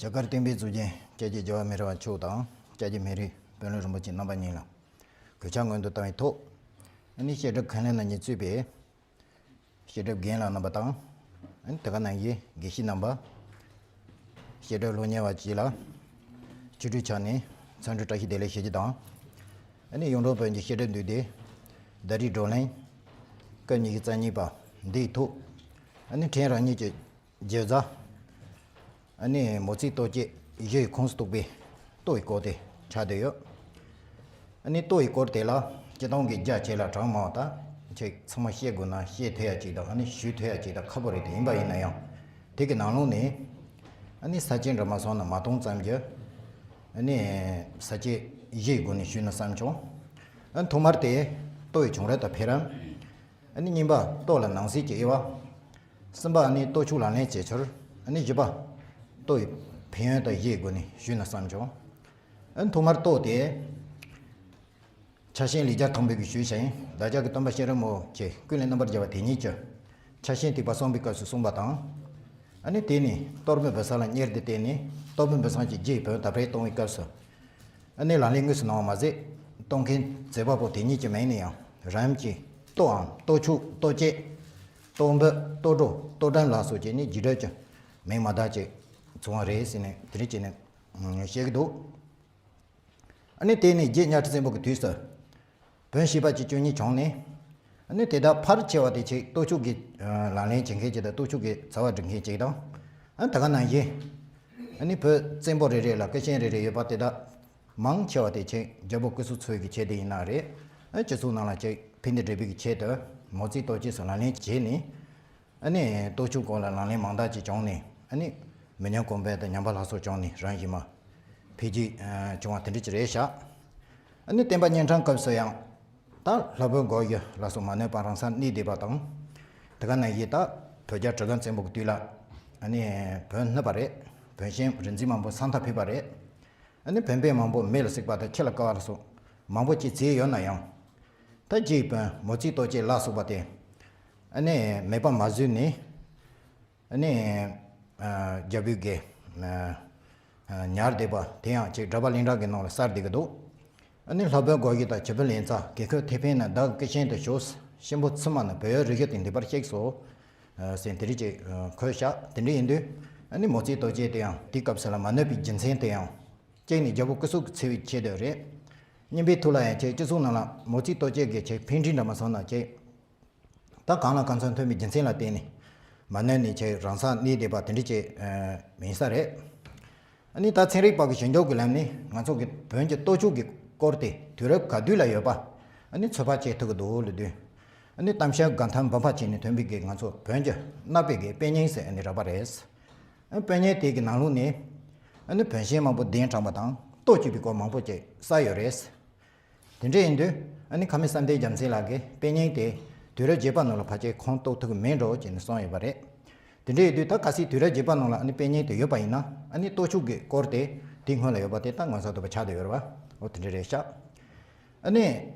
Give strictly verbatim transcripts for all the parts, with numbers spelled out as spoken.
རྒྱ་གར་བསྟན་པའི་གཙུག་རྒྱན་སྐྱབས་རྗེ་རྒྱལ་བ་མི་ལ་རས་པ་མཆོག་དང་། སྐྱབས་རྗེ་སྨན་རིའི་དཔོན་སློབ་རིན་པོ་ཆེ་རྣམ་པ་གཉིས་ལ་གུས་ཕྱག་སྔོན་དུ་བཏང་བའི་ཐོག་ཨ་ནི་བཤད་སྒྲུབ་འཁོན་ལན་ནང་ཉིད་གཙོས་པའི་བཤད་སྒྲུབ་རྒན་ལགས་རྣམ་པ་དང་། ཨ་ནི་དེ་ག་ནང་བཞིན་དགེ་བཤེས་རྣམ་པ། བཤད་སྒྲུབ་སློབ་གཉེར་བ་བཅས་ལ་ཆོས་ཁྲིད་ཕྱག་ནས་འཚམས་འདྲི་བཀྲ་ཤིས་བདེ་ལེགས་ཞུ་རྒྱུ་དང་། ཨ་ནི་གཡུང་དྲུང་བོན་གྱི་བཤད་སྒྲུབ་འདུས་སྡེ་ཟླ་སྒྲིལ་བགྲོ་གླེང་སྐབས་ཉི་ཤུ་རྩ་གཉིས་པ་འདིའི་ཐོག་ཨ་ནི་ཕྲན་རང་ཉིད་ཀྱི་བརྗོད་བྱ། ཨ་ནི་མོ་རྩིས་ལྟོ་ཆས་བཞི་ཡི་ཁོངས་སུ་གཏོགས་པའི་ལྟོ་ཡི་སྐོར་དེ་ཆགས་བསྡད་ཡོད། ཨ་ནི་ལྟོ་ཡི་སྐོར་དེ་ལ་སྤྱིར་བཏང་གི་རྒྱ་ཆེ་ལ་གྲངས་མང་བ་དང་ཁྱེད་ཚང་མ་བཤད་དགོས་ན་བཤད་ཐུབ་ཡ་ཅིག་དང་ཨ་ནི་ཞུ་ཐུབ་ཡ་ཅིག་དང་ཁག་པོ་རེད་དེ། ཡིན་པ་ཡིན་ན་ཡང་དེ་གི་ནང་ལོགས་ནས་ཨ་ནི་ས་བཅད་འདྲ་མ་སོང་ན་མ་གཏོང་ཙམ་གྱི་ཨ་ནི་ས་བཅད་བཞི་ཡི་སྒོ་ནས་ཞུས་ན་བསམ་བྱུང་། ཨ་ནི་ཐོག་མར་དེ་ལྟོ་ཡི་བྱུང་རབས་དང་འཕེལ་རིམ། ཨ་ནི་གཉིས་པ་ལྟོ་ལ་ནང་གསེས་ཀྱི་དབྱེ་བ། གསུམ་པ་ཨ་ནི་ལྟོ་ཕྱུགས་ལག་ལེན་བྱེད་ཚུལ། ཨ་ནི་བཞི་པ་ལྟོ་ཡི་ཕན་ཡོན་དང་བཞིའི་སྒོ་ནས་ཞུས་ན་བསམ་བྱུང་། ཨ་ནི་ཐོག་མར་ལྟོ་དེ་ཕྱག་ཆེན་ལེགས་སྦྱར་ཐང་པའི་གི་ཞུས་ཤིང་བདག་ཅག་གི་སྟོན་པ་ཤེས་རབ་མོ་ཆེ་ཀུན་ལེགས་རྣམ་པར་རྒྱལ་བ་དེ་ཉིད་ཀྱིས་ཕྱག་ཆེན་ཐེག་པ་གསུམ་པའི་སྐབས་སུ་གསུངས་པ་དང་། ཨ་ནི་དེ་ནི་གཏོར་མའི་བུམ་ས་ལ་གཉེར་ཏེ་བརྟེན་ནས་གཏོར་མའི་བུམ་སང་གི་རྗེས་བོན་དར་སྤེལ་གཏོང་བའི་སྐབས་སུ། ཨ་ནི་ལག་ལེན་དངོས་སུ་གནང་བ་མ་ཟད། གཏོང་མཁན་མཛད་པ་པོ་དེ་ཉིད་ཀྱི་མིང་ནི་ཡང་རིམ་གྱིས་ལྟོའམ་ལྟོ་ཕྱུགས་ལྟོ་སྐྱེས། ལྟོ་འབུད་ལྟོ་འགྲོ་ལྟོ་འགྲམ་ལ་སོགས་ཀྱི་ནི་རྗེས་འགྲོས་ཀྱི་མིང་མ་དག་ཅིག་བྱུང་བ་རེད་ཟེར་ནས་དེ་རིགས་ཀྱི་ནི་བཤད་ཀྱི་འདུག་ཨ་ནི་དེ་ནི་རྗེ་གཉའ་ཁྲི་བཙན་པོ་གི་དུས་སུ། བོན་བྱེད་པ་ཅིག་བཅུ་གཉིས་བྱུང་ནས། ཨ་ནི་དེ་དག་ཕལ་ཆེ་བ་དེ་ཆེ་ལྟོ་ཕྱུགས་ཀྱི་ལག་ལེན་བྱེད་མཁན་ཅིག་དང་ལྟོ་ཕྱུགས་ཀྱི་བྱ་བ་སྒྲུབ་མཁན་ཅིག་དང་། ཨ་ནི་ད་ག་ནང་བཞིན། ཨ་ནི་བོད་བཙན་པོ་རེ་རེ་ལ་སྐུ་ཆེན་རེ་རེ་ཡོད་པ་དེ་དག་མང་ཆེ་བ་དེ་ཆེ་རྒྱལ་པོ་སྐུ་སྲོག་འཚོ་བའི་གི་ཆེད་དུ་ཡིན་ན་རེད། ཨ་ནི་སྤྱི་ཚོགས་ནང་ལ་ཆེ་ཕན་བདེ་སྒྲུབ་པའི་གི་ཆེད་དུ་མོ་རྩིས་ལྟོ་ཆས་སུ་ལག་ལེན་བྱས་ནས། ཨ་ནི་ལྟོ་ཕྱུགས་སྐོར་ལ་ལག་ལེན་མང་དག་ཅིག་བྱུང་ནས་ཨ་ནི་མི་ཉམས་གོང་འཕེལ་དང་ཉམས་པ་སླར་གསོ་བྱུང་ནས་རང་བཞིན་མ་འཕེལ་རྒྱས་བྱུང་བ་དེ་འདྲ་ཅིག་རེད་ཤག་ཨ་ནི་བསྟན་པ་གཉན་འཕྲང་སྐབས་སུ་ཡང་ད་ལྷ་བོན་སྒོ་བཞི་ལ་སོགས་མ་ནོར་བར་རང་སར་གནས་བསྡད་པ་དང་། དེ་ག་ནང་བཞིན་ད་བོད་རྒྱལ་གྲི་གུམ་བཙན་པོ་གི་དུས་ལ་ཨ་ནི་བོན་བསྣུབས་པ་རེད། བོན་གཤེན་རིག་འཛིན་མང་པོ་ས་མཐར་ཕེབས་པ་རེད། ཨ་ནི་བོན་དཔེ་མང་པོ་མེ་ལ་བསྲེགས་པ་དང་ཁྱི་ལ་བཀའ་བ་ལ་སོགས་མང་པོ་ཅིག་བྱས་ཡོད་ན་ཡང་། ད་རྗེ་ཡི་བོན་མོ་རྩིས་ལྟོ་ཆས་ལ་སོགས་པ་དེ་ཨ་ནི་མེད་པ་མ་བཟོས་ནས། ཨ་ནི་རྒྱལ་པོའི་གི་ཉར་བསྡད་པ་དེ་ཡང་ཅིག་འདྲ་པར་ལིང་ཏྲ་གི་ནང་ལ་གསལ་བསྡད་ཀྱི་འདུག་ཨ་ནི་ལྷ་བོན་སྒོ་བཞི་དང་བྱི་ཕོ་ལན་ཚྭ་གེ་ཁོད་ཐེ་འཕེན་ནི་བདག་གི་སྐུ་ཆེན་དུ་བྱོན། གཤིན་པོ་ཚུབ་མ་ནི་བོད་ཡུལ་རི་བཞི་སྟེང་འདི་པར་གཤེགས་སོ། ཟེར་དེ་རིགས་ཅིག་འཁོད་བཞག་དེ་འདྲ་ཡིན་དུས་ཨ་ནི་མོ་རྩིས་ལྟོ་ཆས་དེ་ཡང་དེའི་སྐབས་སུ་ལ་མ་ནོར་བའི་རྒྱུ་མཚན་དེ་ཡང་གཅིག་ནི་རྒྱལ་པོ་སྐུ་སྲོག་གི་འཚོ་བའི་ཆེད་དུ་རེད། གཉིས་པའི་ཐོག་ལ་ཡང་ཅིག་སྤྱི་ཚོགས་ནང་ལ་མོ་རྩིས་ལྟོ་ཆས་ཀྱི་ཅིག་ཕན་འབྲས་འདྲ་མ་སོང་ན་ཅིག་ད་གང་ལ་གང་འཚམ་ཐོན་པའི་རྒྱུ་མཚན་ལ་བརྟེན་ནས་མ་ནོར་ནས་ཆེ་རང་སར་གནས་བསྡད་པ་དེ་འདྲ་ཅིག་ཡིན་ས་རེད། ཨ་ནི་ད་ཚན་རིག་པ་གི་ཞིབ་འཇུག་གི་ལམ་ནས་ང་ཚོ་གི་བོན་གྱི་ལྟོ་ཕྱུགས་ཀྱི་སྐོར་དེ་དུས་རབས་ག་དུས་ལ་ཡོད་པ་ཨ་ནི་ཚོད་དཔག་བྱེད་ཐུབ་ཀྱི་འདུག་ལབ་དུས། ཨ་ནི་གཏམ་ཤར་དགའ་ཐང་འབུམ་པ་བྱས་ནས་ཐོན་པའི་གི་ང་ཚོ་བོན་གྱི་སྣ་དཔེ་གི་དཔེ་རྙིང་ཟེར་ཨ་ནི་རག་པ་རེད། ཨ་དཔེ་རྙིང་དེ་གི་ནང་ལོགས་ནས་ཨ་ནི་བོན་གཤེན་མང་པོ་གདན་དྲངས་པ་དང་ལྟོ་བཅུག་པའི་སྐོར་མང་པོ་ཅིག་གསལ་ཡོད་རེད། དེ་འདྲ་ཡིན་དུས་ཨ་ནི་ཁ་སྨྲས་བསམ་གཏན་རྒྱལ་མཚན་ལགས་ཀྱིས་དཔེ་རྙིང་དེ་དུས་རབས་བརྒྱད་པ་ནང་ལ་ཕལ་ཆེར་ཁུངས་གཏུག་ཐུབ་ཀྱི་མེད་འགྲོ་ཅེས་ནས་གསུངས་ཡོད་པ་རེད། དེ་འདྲ་ཡིན་དུས་ད་གལ་སྲིད་དུས་རབས་བརྒྱད་པ་ནང་ལ་ཨ་ནི་དཔེ་རྙིང་དེ་ཡོད་པ་ཡིན་ན་ཨ་ནི་ལྟོ་ཕྱུགས་ཀྱི་སྐོར་དེ་དེའི་སྔོན་ལ་ཡོད་པ་དེ་ད་མངོན་གསལ་དོད་པ་ཆགས་བསྡད་ཡོད་རེད་བ། འོ་དེ་འདྲ་རེད་ཤག་ཨ་ནི་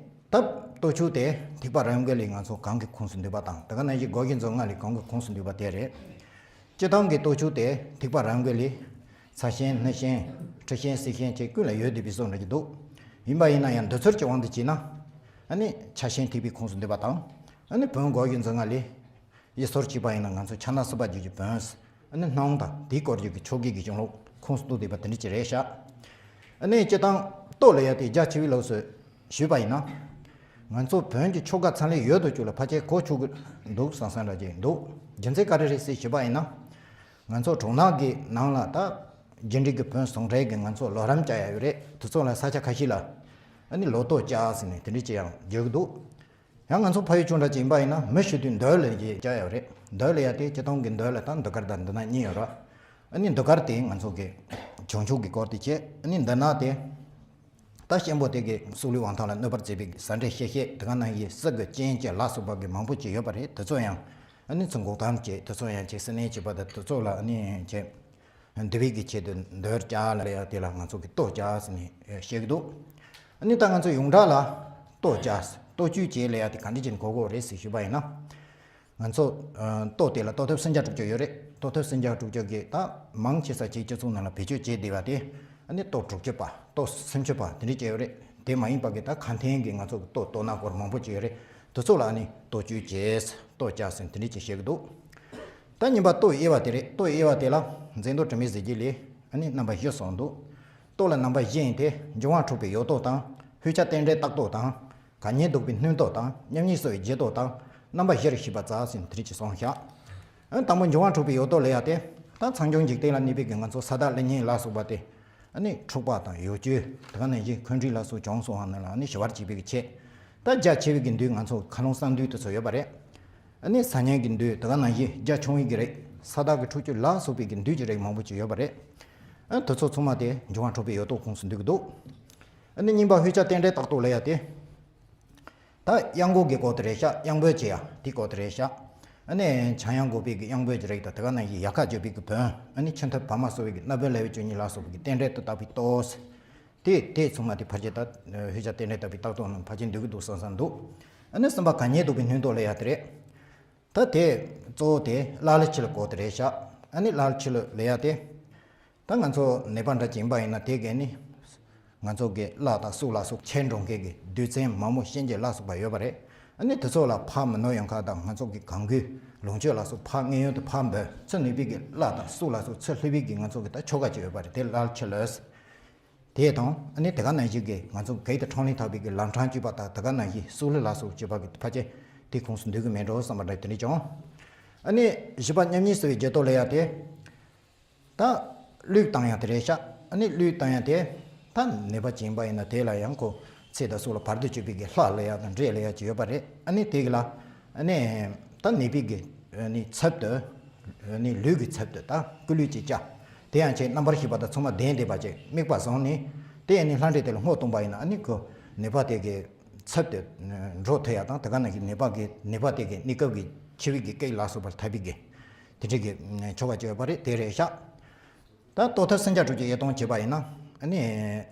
ད་ལྟོ་ཕྱུགས་དེ་ཐེག་པ་རིམ་བརྒོད་ལས་ང་ཚོ་གང་གི་ཁོངས་སུ་འདུས་པ་དང་དེ་ག་ནང་བཞིན་སྒོ་བཞི་མཛོད་ལྔ་ལས་གང་གི་ཁོངས་སུ་འདུས་པ་དེ་རེད། སྤྱིར་བཏང་གི་ལྟོ་ཕྱུགས་དེ་ཐེག་པ་རང་གི་ལས། ཚ་ཤིང་སྣུ་ཤིང་། ཁྲི་ཤིང་སིལ་ཤིང་བཅས་ཀུན་ལ་ཡོད་བསྡད་པའི་བཟོ་འདྲ་ཅིག་འདུག་ཡིན་པ་ཡིན་ན་ཡང་འདི་ཚོར་གྱི་དབང་དུ་བྱས་ན། ཨ་ནི་ཕྱག་ཤིང་ཐེག་པའི་ཁོངས་སུ་འདུས་པ་དང་། ཨ་ནི་བོན་སྒོ་བཞི་མཛོད་ལྔ་ལས། ཡི་སོར་གཅིག་པ་ཡིན་ན་ང་ཚོ་ཕྱག་ན་བསིལ་བ་བརྒྱུད་ཀྱི་བོན། ཨ་ནི་སྣང་དང་དེའི་སྐོར་བརྒྱུད་ཀྱི་ཆོ་གའི་གི་གཞུང་ལུགས་ཁོངས་སུ་གཏོགས་བསྡད་པ་དེ་འདྲ་ཅིག་རེད་ཤག་ཨ་ནི་སྤྱིར་བཏང་ལྟོ་ལ་ཡ་དེ་རྒྱ་ཆེ་བའི་ལོགས་སུ། ཞུས་པ་ཡིན་ན། ང་ཚོ་བོན་གྱི་ཆོ་ག་ཚང་ལས་ཡོད་དོ་ཅོག་ལ་ཕལ་ཆེར་གོ་ཆོད་ཀྱི་འདུག་བསམ་བསམ་འདྲ་ཅིག་འདུག་རྒྱུ་མཚན་ག་རེ་རེད་ཟེར་ཞུས་པ་ཡིན་ན། ང་ཚོ་གྲོང་ནག་གི་ནང་ལ་ད། རྒྱུན་རིང་གི་བོན་ཟུང་འབྲེལ་གྱི་ང་ཚོ་ལོ་རིམ་བཅའ་ཡ་ཡོད་རེད། དེ་ཚོ་ལ་ས་ཆ་ཁ་ཤས་ལ། ཨ་ནི་ལོ་ལྟོ་བཅའ་ཟེར་ནས་དེ་འདྲ་ཅིག་ཡང་བརྗོད་ཀྱི་འདུག་ཡང་ང་ཚོ་ཕ་ཡུལ་ཅུང་འདྲ་ཅིག་ཡིན་པ་ཡིན་ན་མི་ཞུ་དུས་འདོད་ལ་ཡ་བཅའ་ཡ་ཡོད་རེད། འདོད་ལ་ཡ་དེ་སྤྱིར་བཏང་གི་འདོད་ལ་དང་ཟློས་གར་དང་འདི་ན་གཉིས་ཡོད་ར། ཨ་ནི་ཟློས་གར་དེ་ང་ཚོ་གི་བྱང་ཆུབ་ཀྱི་སྐོར་དེ་བྱས། ཨ་ནི་འདི་ན་དེ། ད་གཤིན་པོ་དེ་གི་སྲོག་ལུས་དབང་ཐང་ལ་གནོད་པར་བྱེད་པའི་ཟ་འདྲེ་གཤེད་བྱེད་དེ་ག་ནང་བཞིན་སྲི་གི་རྐྱེན་བྱེད་ལ་སོགས་པ་གི་མང་པོ་ཅིག་ཡོད་པ་རེད། དེ་ཚོ་ཡང་ཨ་ནི་ཚུར་འགོག་ཐབས་བྱེད། དེ་ཚོ་ཡང་ཅིག་སྲི་མནན་བྱེད་པ་དང་དེ་ཚོ་ལ་ཨ་ནི་ཅིག་འདུལ་བའི་གི་ཆེད་དུ་འདོད་བཅའ་ལ་ཡ་དེ་ལ་ང་ཚོ་གི་ལྟོ་བཅའ་ཟེར་ནས་བཤད་ཀྱི་འདུག་ཨ་ནི་ད་ང་ཚོ་ཡོངས་གྲགས་ལ་ལྟོ་བཅའ་ལྟོ་བཅུད་བྱེད་ལ་ཡ་དེ་ག་འདྲ་ཅིག་གོ་དགོས་རེད་ཟེར་ཞུས་པ་ཡིན་ན། ང་ཚོ་ལྟོ་དེ་ལ་ལྟོ་ཐབས་སུམ་བརྒྱ་དྲུག་ཅུ་ཡོད་རེད། ལྟོ་ཐབས་སུམ་བརྒྱ་དྲུག་ཅུ་གི་ད་མང་ཆེ་ས་ཆའི་སྤྱི་ཚོགས་ནང་ལ་བེད་སྤྱོད་བྱེད་བསྡད་པ་དེ་ཨ་ནི་ལྟོ་དྲུག་ཅུ་པ་ལྟོ་སུམ་ཅུ་པ་དེ་འདྲ་ཅིག་ཡོད་རེད། དེ་མ་ཡིན་པ་གི་ད་ཁ་འཐེན་གི་ང་ཚོ་གི་ལྟོ་ལྟོ་སྣ་སྐོར་མང་པོ་ཅིག་ཡོད་རེད། དེ་ཚོ་ལ་ཨ་ནི་ལྟོ་བཅུད་བྱས་ལྟོ་བཅའ་ཟིན་དེ་འདྲ་ཅིག་བཤད་གི་འདུག་ད་གཉིས་པ་ལྟོ་དབྱེ་བ་དེ་རེད། ལྟོ་དབྱེ་བ་དེ་ལ་མཛེས་མདོག་དྲི་མེད་ཟེར་གྱི་ལས་ཨ་ནི་རྣམ་པ་བཞི་གསུངས་འདུག་ལྟོ་ལ་རྣམ་པ་བཞི་ཡིན་ཏེ་འབྱུང་བ་འཁྲུགས་པའི་ཡོད་རྟོག་དང་། ལྷོད་ཆགས་རྟེན་འབྲེལ་རྟག་རྟོག་དང་། གད་སྙིགས་ལྡོག་པའི་སྣོད་རྟོག་དང་། མཉམ་ཉིད་གསོ་བའི་རྗེས་རྟོག་དང་། རྣམ་པ་བཞིར་ཤེས་པ་རྩ་ཟིན་དེ་རིགས་ཀྱི་གསུངས་བཞག་ཨ་ནི་དང་པོ་འབྱུང་བ་འཁྲུགས་པའི་ཡོད་རྟོག་ལབ་ཡ་དེ་ད་ཚངས་ལྗོངས་འཇིག་རྟེན་ལ་གནས་པའི་གི་ང་ཚོ་ས་དག་ཀླད་སྙིང་ལ་སོགས་པ་དེ་ཨ་ནི་འཁྲུགས་པ་དང་ཡོ་བཅོས་དེ་ག་ནང་བཞིན་འཁོན་འགྲས་ལ་སོགས་བྱུང་སོང་བ་ནང་ལ་ཨ་ནི་ཞི་བར་བྱེད་པའི་གི་ཆེད་ད་རྒྱ་ཆེ་བའི་གི་འདུས་ང་ཚོ་མཁའ་རླུང་གསང་འདུས་དེ་ཚོ་ཡོད་པ་རེད། ཨ་ནི་ཟ་མཁན་གྱི་འདུས་དེ་ག་ནང་བཞིན་རྒྱ་ཆུང་བའི་གི་རིགས་ས་དག་གི་ཁྲུག་ཆུ་ལ་སོགས་པའི་གི་འདུས་ཀྱི་རིགས་མང་པོ་ཅིག་ཡོད་པ་རེད། ཨ་དེ་ཚོ་ཚང་མ་དེ་འབྱུང་བ་འཁྲུགས་པའི་ཡོད་རྟོག་ཁོངས་སུ་འདུས་ཀྱི་འདུག་ཨ་ནི་གཉིས་པ་ལྷོད་ཆགས་རྟེན་འབྲེལ་རྟག་རྟོག་ལབ་ཡ་དེ། ད་གཡང་འགུགས་ཀྱི་སྐོར་དེ་རེད་ཤག་གཡང་འབོད་བྱེད་ཡ་དེའི་སྐོར་དེ་རེད་ཤག་ཨ་ནི་ཆ་གཡང་འགུགས་པའི་གི་གཡང་འབོད་ཀྱི་རིགས་དང་དེ་ག་ནང་བཞིན་ཡལ་ག་གཅོད་པའི་གི་བོན། ཨ་ནི་ཆུ་འཐབ་བ་མ་གསོ་བའི་གི་སྣ་བོན་ལ་བའི་བཅུ་གཉིས་ལ་སོགས་པའི་གི་རྟེན་འབྲེལ་དུ་བཏགས་པའི་ལྟོ། དེ་དེ་ཚང་མ་དེ་ཕལ་ཆེར་ད་ལྷོད་ཆགས་རྟེན་འབྲེལ་བཏགས་པའི་རྟག་རྟོག་ནང་ཕལ་ཆེར་འདུས་ཀྱི་འདུག་བསམ་བསམ་འདུག་ཨ་ནི་གསུམ་པ་གད་སྙིགས་ལྡོག་པའི་སྣོད་རྟོག་ལབ་ཡ་དེ་རེད། ད་དེ་གཙོ་བོ་དེ་ཀླ་ཀློ་ཕྱི་ལ་སྐོར་དེ་རེད་ཤག་ཨ་ནི་ཀླ་ཀློ་ཕྱི་ལ་ལབ་ཡ་དེ། ད་ང་ཚོ་ནད་པ་འདྲ་ཅིག་ཡིན་པ་ཡིན་ན་དེ་གས་ནི་ང་ཚོ་གི་བརླ་དང་གསུག་ལ་སོགས་ཆད་འགྲོ་མཁན་གྱི་རྡུལ་ཚོན་མ་མོ་གཤིན་རྗེ་ལ་སོགས་པ་ཡོད་པ་རེད། ཨ་ནི་དེ་ཚོ་ལ་ཕར་མི་ནོར་ཡོང་ཁ་དང་ང་ཚོ་གི་གང་དགོས་ལོངས་སྤྱོད་ལ་སོགས་ཕར་མངོན་ཡོང་དུ་ཕར་འབོད་ཚུར་ནུས་པའི་གི་བརླ་དང་གསུག་ལ་སོགས་ཚུར་ལྷོད་པའི་གི་ང་ཚོ་གི་ད་ཆོ་ག་ཅིག་ཡོད་པ་རེད། དེ་ཀླ་ཀློ་ཕྱི་ལ། དེ་དང་ཨ་ནི་དེ་ག་ནང་བཞིན་གྱི་ང་ཚོ་གེགས་དང་འཕྲང་ལས་ཐར་བའི་གི་ལམ་འཕྲང་གཅོད་པ་དང་དེ་ག་ནང་བཞིན་སྲོག་བླུ་ལ་སོགས་གཅོད་པ་གི་ཕལ་ཆེར་དེ་ཁོངས་སུ་འདུས་གི་མེད་འགྲོ་བསམ་པ་འདྲ་དེ་འདྲ་ཀྱང་། ཨ་ནི་བཞི་པ་མཉམ་ཉིད་གསོ་བའི་རྗེས་རྟོག་ལབ་ཡ་དེ། ད་བློས་བཏང་ཡ་དེ་རེད་ཤག་ཨ་ནི་བློས་བཏང་ཡ་དེ། ད་ནད་པ་ཅིག་ཡིན་པ་ཡིན་ན་དེ་ལ་ཡང་ཁོ་ཚེ་དང་སྲོག་ལ་བར་དུ་གཅོད་པའི་གི་ལྷ་ལབ་ཡ་དང་འདྲེ་ལབ་ཡ་ཅིག་ཡོད་པ་རེད། ཨ་ནི་དེ་གི་ལ་ཨ་ནི་ད་ནད་པའི་གི་ཨ་ནི་ཚབ་ཏུ་ཨ་ནི་ལུས་ཀྱི་ཚབ་ཏུ་ད་སྐུ་ལུས་ཅིག་བཅའ། དེ་ཡང་ཆེས་རྣམ་པར་ཤེས་པ་དང་ཚང་མ་ལྡན་བསྡད་པ་ཅིག་དམིགས་པ་བཟུང་ནས་དེ་ཡང་ནི་ལྷ་འདྲེ་དེ་ལ་སྔོ་བཏང་པ་ཡིན་ན་ཨ་ནི་ཁོ་ནད་པ་དེ་གི་ཚབ་ཏུ་འགྲོ་ཐུབ་ཡ་དང་དེ་ག་ནང་བཞིན་ནད་པ་གི་ནད་པ་དེ་གི་གནས་སྐབས་ཀྱི་འཆི་བའི་གི་སྐད་ལ་སོགས་པར་ཐར་བའི་གི་དེ་འདྲའི་གི་ཆོ་ག་ཅིག་ཡོད་པ་རེད། དེ་རེད་ཤག་ད་ལྟོ་ཐབས་སུམ་བརྒྱ་དྲུག་ཅུ་ཡེ་སྟོང་བྱས་པ་ཡིན་ན། ཨ་ནི་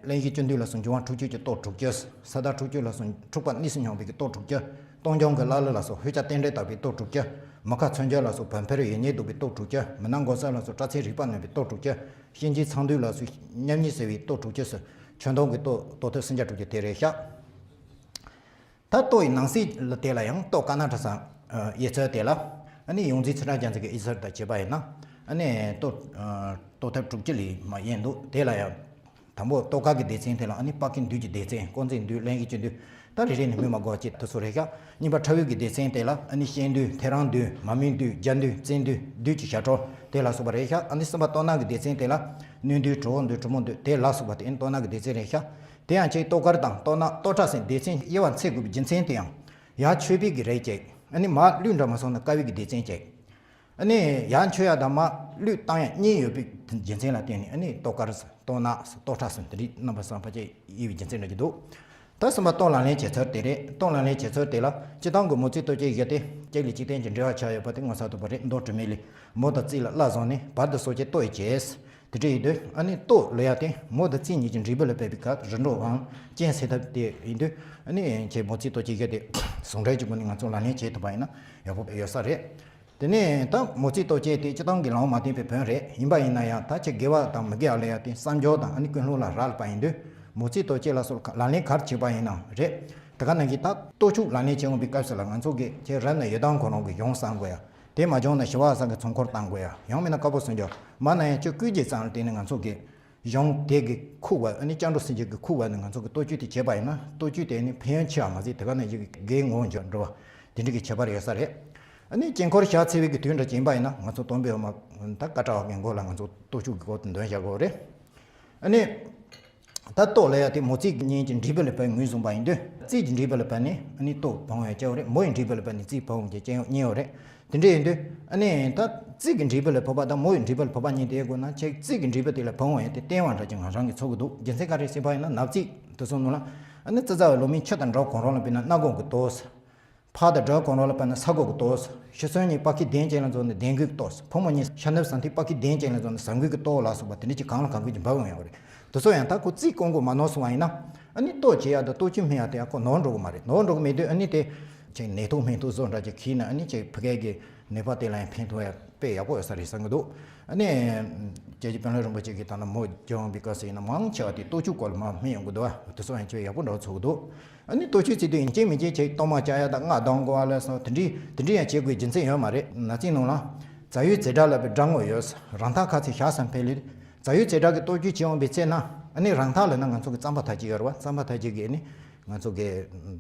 གླིང་བཞི་བཅུ་འདུས་ལ་སོགས་འབྱུང་བ་འཁྲུག་ཆོས་ཀྱི་ལྟོ་དྲུག་ཅུ། ས་དག་ཁྲུག་ཆོས་ལ་སོགས་འཁྲུགས་པ་གཉིས་སུ་སྙོམས་པའི་གི་ལྟོ་དྲུག་ཅུ། སྟོང་རྐྱང་གི་ཀླ་ཀློ་ལ་སོགས་ལྷོད་ཆགས་རྟེན་འབྲེལ་དག་པའི་ལྟོ་དྲུག་ཅུ། མུ་ཁ་མཚོན་བྱེད་ལ་སོགས་བོན་འཕེལ་ཡེ་ཉེས་ལྡོག་པའི་ལྟོ་དྲུག་ཅུ། མུན་ནག་མགོ་སེར་ལ་སོགས་སྐྲག་མཚེར་རིག་པ་གནོན་པའི་ལྟོ་དྲུག་ཅུ། གཤིན་རྗེའི་ཚངས་འདུས་ལ་སོགས་མཉམ་ཉིད་གསོ་བའི་ལྟོ་དྲུག་ཅུ་སོགས་ཁྱོན་བསྡོམས་ཀྱི་ལྟོ་ལྟོ་ཐབས་སུམ་བརྒྱ་དྲུག་ཅུ་དེ་རེད་ཤག་ད་ལྟོ་ཡི་ནང་གསེས་ལ་དེ་ལ་ཡང་ལྟོ་དཀར་ནག་ཁྲ་སྲང་དབྱེ་ཚུལ་དེ་ལ་ཨ་ནི་ཡོངས་འཛིན་ཚེ་རིང་རྒྱལ་མཚན་གྱི་དབྱེ་ཚུལ་དང་བྱས་པ་ཡིན་ན་ཨ་ནི་ལྟོ་ལྟོ་ཐབས་དྲུག་ཅུ་ལས་མར་དབྱེ་འདུག་དེ་ལ་ཡང་དང་པོ་ལྟོ་དཀར་གྱི་སྡེ་ཚན་དེ་ལ་ཨ་ནི་དཔལ་ཀུན་འདུས་ཀྱི་སྡེ་ཚན། དཀོན་བརྩེགས་འདུས། གླིང་བཞི་བཅུ་འདུས། ད་རེ་རེ་ནས་སྨོས་མ་དགོས་པ་ཅིག་དེ་ཚོ་རེད་ཤག་གཉིས་པ་ཁྲ་བོའི་གི་སྡེ་ཚན་དེ་ལ་ཨ་ནི་གཤེན་འདུས། ཐེའུ་རང་འདུས། མ་སྨད་འདུས། རྒྱ་འདུས། བཙན་འདུས། བདུད་ཀྱི་ཞབས་བྲོ་དེ་ལ་སོགས་པ་རེད་ཤག་ཨ་ནི་གསུམ་པ་ལྟོ་སྣ་གི་སྡེ་ཚན་དེ་ལ་སྣོད་འདུས། གྲུ་བོ་འདུས། གྲུ་མོ་འདུས། དེ་ལ་སོགས་པ་དེ་ཨ་ནི་ལྟོ་སྣ་གི་སྡེ་ཚན་རེད་ཤག་དེ་ཡང་ཆེས་ལྟོ་དཀར་དང་ལྟོ་སྣ་ལྟོ་ཁྲ་ཟེར་སྡེ་ཚན་དབྱེ་བ་ཕྱེ་དགོས་པའི་རྒྱུ་མཚན་དེ་ཡང་ཡར་མཆོད་པའི་གི་རིགས་གཅིག་ཨ་ནི་མར་གླུད་འདྲ་མ་སོང་ན་དཀར་བའི་གི་སྡེ་ཚན་གཅིག་ཨ་ནི་ཡར་མཆོད་ཡ་དང་མར་གླུད་བཏང་ཡ་གཉིས་ཡོད་པའི་རྒྱུ་མཚན་ལ་བརྟེན་ནས་ཨ་ནི་ལྟོ་དཀར་ཟེར། ལྟོ་སྣ་ཟེར། ལྟོ་ཁྲ་ཟེར། འདི་རིགས་རྣམ་པ་གསུམ་ཕལ་ཆེར་དབྱེ་བའི་རྒྱུ་མཚན་འདྲ་གི་འདུག་ད་གསུམ་པ་ལྟོ་ལག་ལེན་བྱེད་ཚུལ་དེ་རེད། ལྟོ་ལག་ལེན་བྱེད་ཚུལ་དེ་ལ་སྤྱིར་བཏང་གི་མོ་རྩིས་ལྟོ་ཆས་བཞི་སྟེ་གཅིག་ལས་གཅིག་བརྟེན་གྱི་འབྲེལ་བ་ཆགས་ཡོད་པ་དེ་ངོ་མཚར་དུ་བ་རེད། མདོ་དྲི་མེད་ལས། མོ་དང་རྩིས་ལ་བརླ་བཟུང་ནས་བར་དུ་གསོད་བྱེད་ལྟོ་ཡི་བྱེད། དེ་འདྲ་ཡིན་དུས་ཨ་ནི་ལྟོ་ལབ་ཡ་དེ་མོ་དང་རྩིས་གཉིས་ཀྱི་འབྲས་བུ་ལ་ཕན་པའི་ཁར་རིམ་གྲོའམ་རྐྱེན་སེལ་ཐབས་དེ་ཡིན་དུས་ཨ་ནི་ཁྱེད་མོ་རྩིས་ལྟོ་ཆས་བཞི་དེ་ཟུང་འབྲེལ་གྱི་སྒོ་ནས་ང་ཚོ་ལག་ལེན་བྱེད་ཐུབ་པ་ཡིན་ན་ཡག་པོ་ཡོད་ས་རེད། དེ་ནས་ད་མོ་རྩིས་ལྟོ་ཆས་དེ་སྤྱིར་བཏང་གི་ལམ་མ་བསྟན་པའི་བོན་རེད། ཡིན་པ་ཡིན་ན་ཡང་ད་ཁྱེད་དགེ་བ་དང་མི་དགེ་བ་ལབ་ཡ་དེ་བསམ་སྦྱོར་དང་ཨ་ནི་ཀུན་སློང་ལ་རག་ལས་པ་ཡིན་དུས་མོ་རྩིས་ལྟོ་ཆས་ལ་སོགས་ལག་ལེན་ག་རེ་བྱེད་པ་ཡིན་ནའང་རེད། དེ་ག་ནང་བཞིན་ད་ལྟོ་ཆས་ལག་ལེན་བྱེད་འོང་པའི་སྐབས་སུ་ལ་ང་ཚོ་གིས་ཁྱེད་རབ་གནས་ཡི་དམ་ཁོ་རང་གི་གཞུང་བསྲང་དགོས་ཡ། དེ་མ་བྱུང་ན་ཞི་བ་ལྷ་གསང་གི་ཚོགས་འཁོར་བཏང་དགོས་ཡ། ཡང་མིན་ན་དཀར་པོ་སུམ་ཅུ། མ་ན་ཡང་ཁྱོད་སྐུའི་རྗེས་གསང་ལ་བརྟེན་ནས་ང་ཚོ་གིས་གཞུང་དེ་གི་ཁུག་པ་ཨ་ནི་སྐྱབས་འགྲོ་སེམས་བསྐྱེད་ཀྱི་ཁུག་པ་ནི་ང་ཚོ་གི་ལྟོ་ཆས་དེ་བྱས་པ་ཡིན་ན་ལྟོ་ཆས་དེ་ནི་ཕན་ཡོན་ཆེ་བ་མ་ཟད་དེ་ག་ནང་བཞིན་གྱི་དགེ་བསྔོ་འགྱུར་འགྲོ་བ་དེ་འདྲ་གི་ཁྱད་པར་ཡོད་ས་རེད། ཨ་ནི་དཀྱིལ་འཁོར་ཞག་འཚལ་བའི་གི་དུས་འདྲ་ཅིག་ཡིན་པ་ཡིན་ན་ང་ཚོ་སྟོན་པའི་འོག་མ་ད་ཀ་ཊ་བ་གི་མགོ་ལ་ང་ཚོ་ལྟོ་ཆས་ཀྱི་སྒོ་དེ་འདོན་བཞག་དགོས་རེད། ཨ་ནི། ད་ལྟོ་ལབ་ཡ་དེ་མོ་རྩིས་གཉིས་ཀྱི་འབྲས་བུ་ལ་ཕན་ངོས་བཟུང་བ་ཡིན་དུས་རྩིས་ཀྱི་འབྲས་བུ་ལ་ཕན་ནི་ཨ་ནི་ལྟོ་ཕན་ཡོན་ཆེ་བ་རེད། མོ་ཡི་འབྲས་བུ་ལ་ཕན་ནི་རྩིས་ཕན་ཡོན་ཆེ་ཆེ་ཡོད་རེད། དེ་འདྲ་ཡིན་དུས་ཨ་ནི་ད་རྩིས་ཀྱི་འབྲས་བུ་ལ་ཕན་པ་དང་མོ་ཡི་འབྲས་བུ་ལ་ཕན་པ་གཉིས་དེ་དགོས་ན་ཁྱེད་རྩིས་ཀྱི་འབྲས་བུ་དེ་ལ་ཕན་ཡོན་དེ་བསྟན་པ་འདྲ་ཅིག་ང་རང་གིས་ཚོར་གི་འདུག་རྒྱུ་མཚན་ག་རེ་ཟེར་བ་ཡིན་ན་ནག་རྩིས་དེ་ཚོ་ནང་ལ་ཨ་ནི་ཙི་ཙི་བའི་ལོ་མའི་ཆུ་དང་འདྲ་གང་རུང་ལ་དཔེར་ན་སྣ་སྒོར་གྱི་ལྟོ། ཕག་དང་དགྲ་གང་རུང་ལ་དཔེར་ན་ས་སྒོར་གྱི་ལྟོ། ཤི་གསོན་གཉིས་དཔའ་ཁའི་གདན་ཅན་ལ་འཛོམས་ནས་གདན་གོས་ཀྱི་ལྟོ། ཕོ་མོ་གཉིས་ཤ་འདབ་ཟ་མཐའི་དཔའ་ཁའི་གདན་ཅན་ལ་འཛོམས་ནས་ཟ་གོས་ཀྱི་ལྟོ་ལ་སོགས་པ་དེ་འདྲ་ཅིག་གང་ལ་གང་དགོས་ཀྱི་འབབ་ཡོང་ཡོད་རེད། དེ་ཚོ་ཡང་ད་ཁོ་རྩིས་སྐོང་དགོས་མ་ནོར་སོང་བ་ཡིན་ན། ཨ་ནི་ལྟོ་བྱེད་ཡ་དང་ལྟོ་ཆས་སྨིན་ཡ་དེ་ཡང་ཁོ་ནོར་འགྲོ་གི་མ་རེད། ནོར་འགྲོ་གི་མེད་དུས་ཨ་ནི་དེ་ཅིག་ནད་དུག་སྨན་དུག་བཟོ་འདྲ་ཅིག་གིས་ན་ཨ་ནི་ཅིག་ཕ་གི་གི་ནད་པ་དེ་ལ་ཡང་ཕན་ཐོགས་ཡ། དཔེ་ཡག་པོ་ཡོད་ས་རེད་བསམ་གྱི་འདུག་ཨ་ནི། རྒྱལ་བརྒྱུད་དཔོན་སློབ་རིན་པོ་ཆེ་གིས་ད་ལྟ་མོ་སྦྱོང་བའི་སྐབས་སུ་ཡིན་ན་མང་ཆེ་བ་དེ་ལྟོ་ཆོས་སྐོར་ལ་མར་སྨན་ཡོང་གི་འདུག་བ། དེ་ཚོ་ཡང་ཆེས་ཡག་པོ་འདྲ་བོ་ཚོར་གྱི་འདུག་ཨ་ནི་ལྟོ་ཆོས་བྱེད་དུས་ཡིན་གཅིག་མིན་གཅིག་ཅིག་གཏོར་མ་བཅའ་ཡ་དང་སྔགས་གཏོང་དགོས་པ་ལ་སོགས་དེ་འདྲའི་དེ་འདྲའི་ཡང་བྱེད་དགོས་རྒྱུ་མཚན་ཡོད་མ་རེད། ན་ཚིག་ནང་ལ། རྫ་ཡུལ་ཙི་ཏྲ་ལབ་པའི་སྦྲ་ངོས་ཡོད། རང་ཐག་ཁ་ཚིག་བཞག་ཙམ་ཕེབས་ལས། རྫ་ཡུལ་ཙི་ཏྲ་གི་ལྟོ་ཆོས་བྱེད་འོང་བའི་ཚེ་ན། ཨ་ནི་རང་ཐག་ལ་ན་ང་ཚོ་གི་རྩམ་པ་ཐག་ཅིག་ཡོད་རེད་བ། རྩམ་པ་ཐག་ཅིག་གི་ཨ་ནི། ང་ཚོ་གི་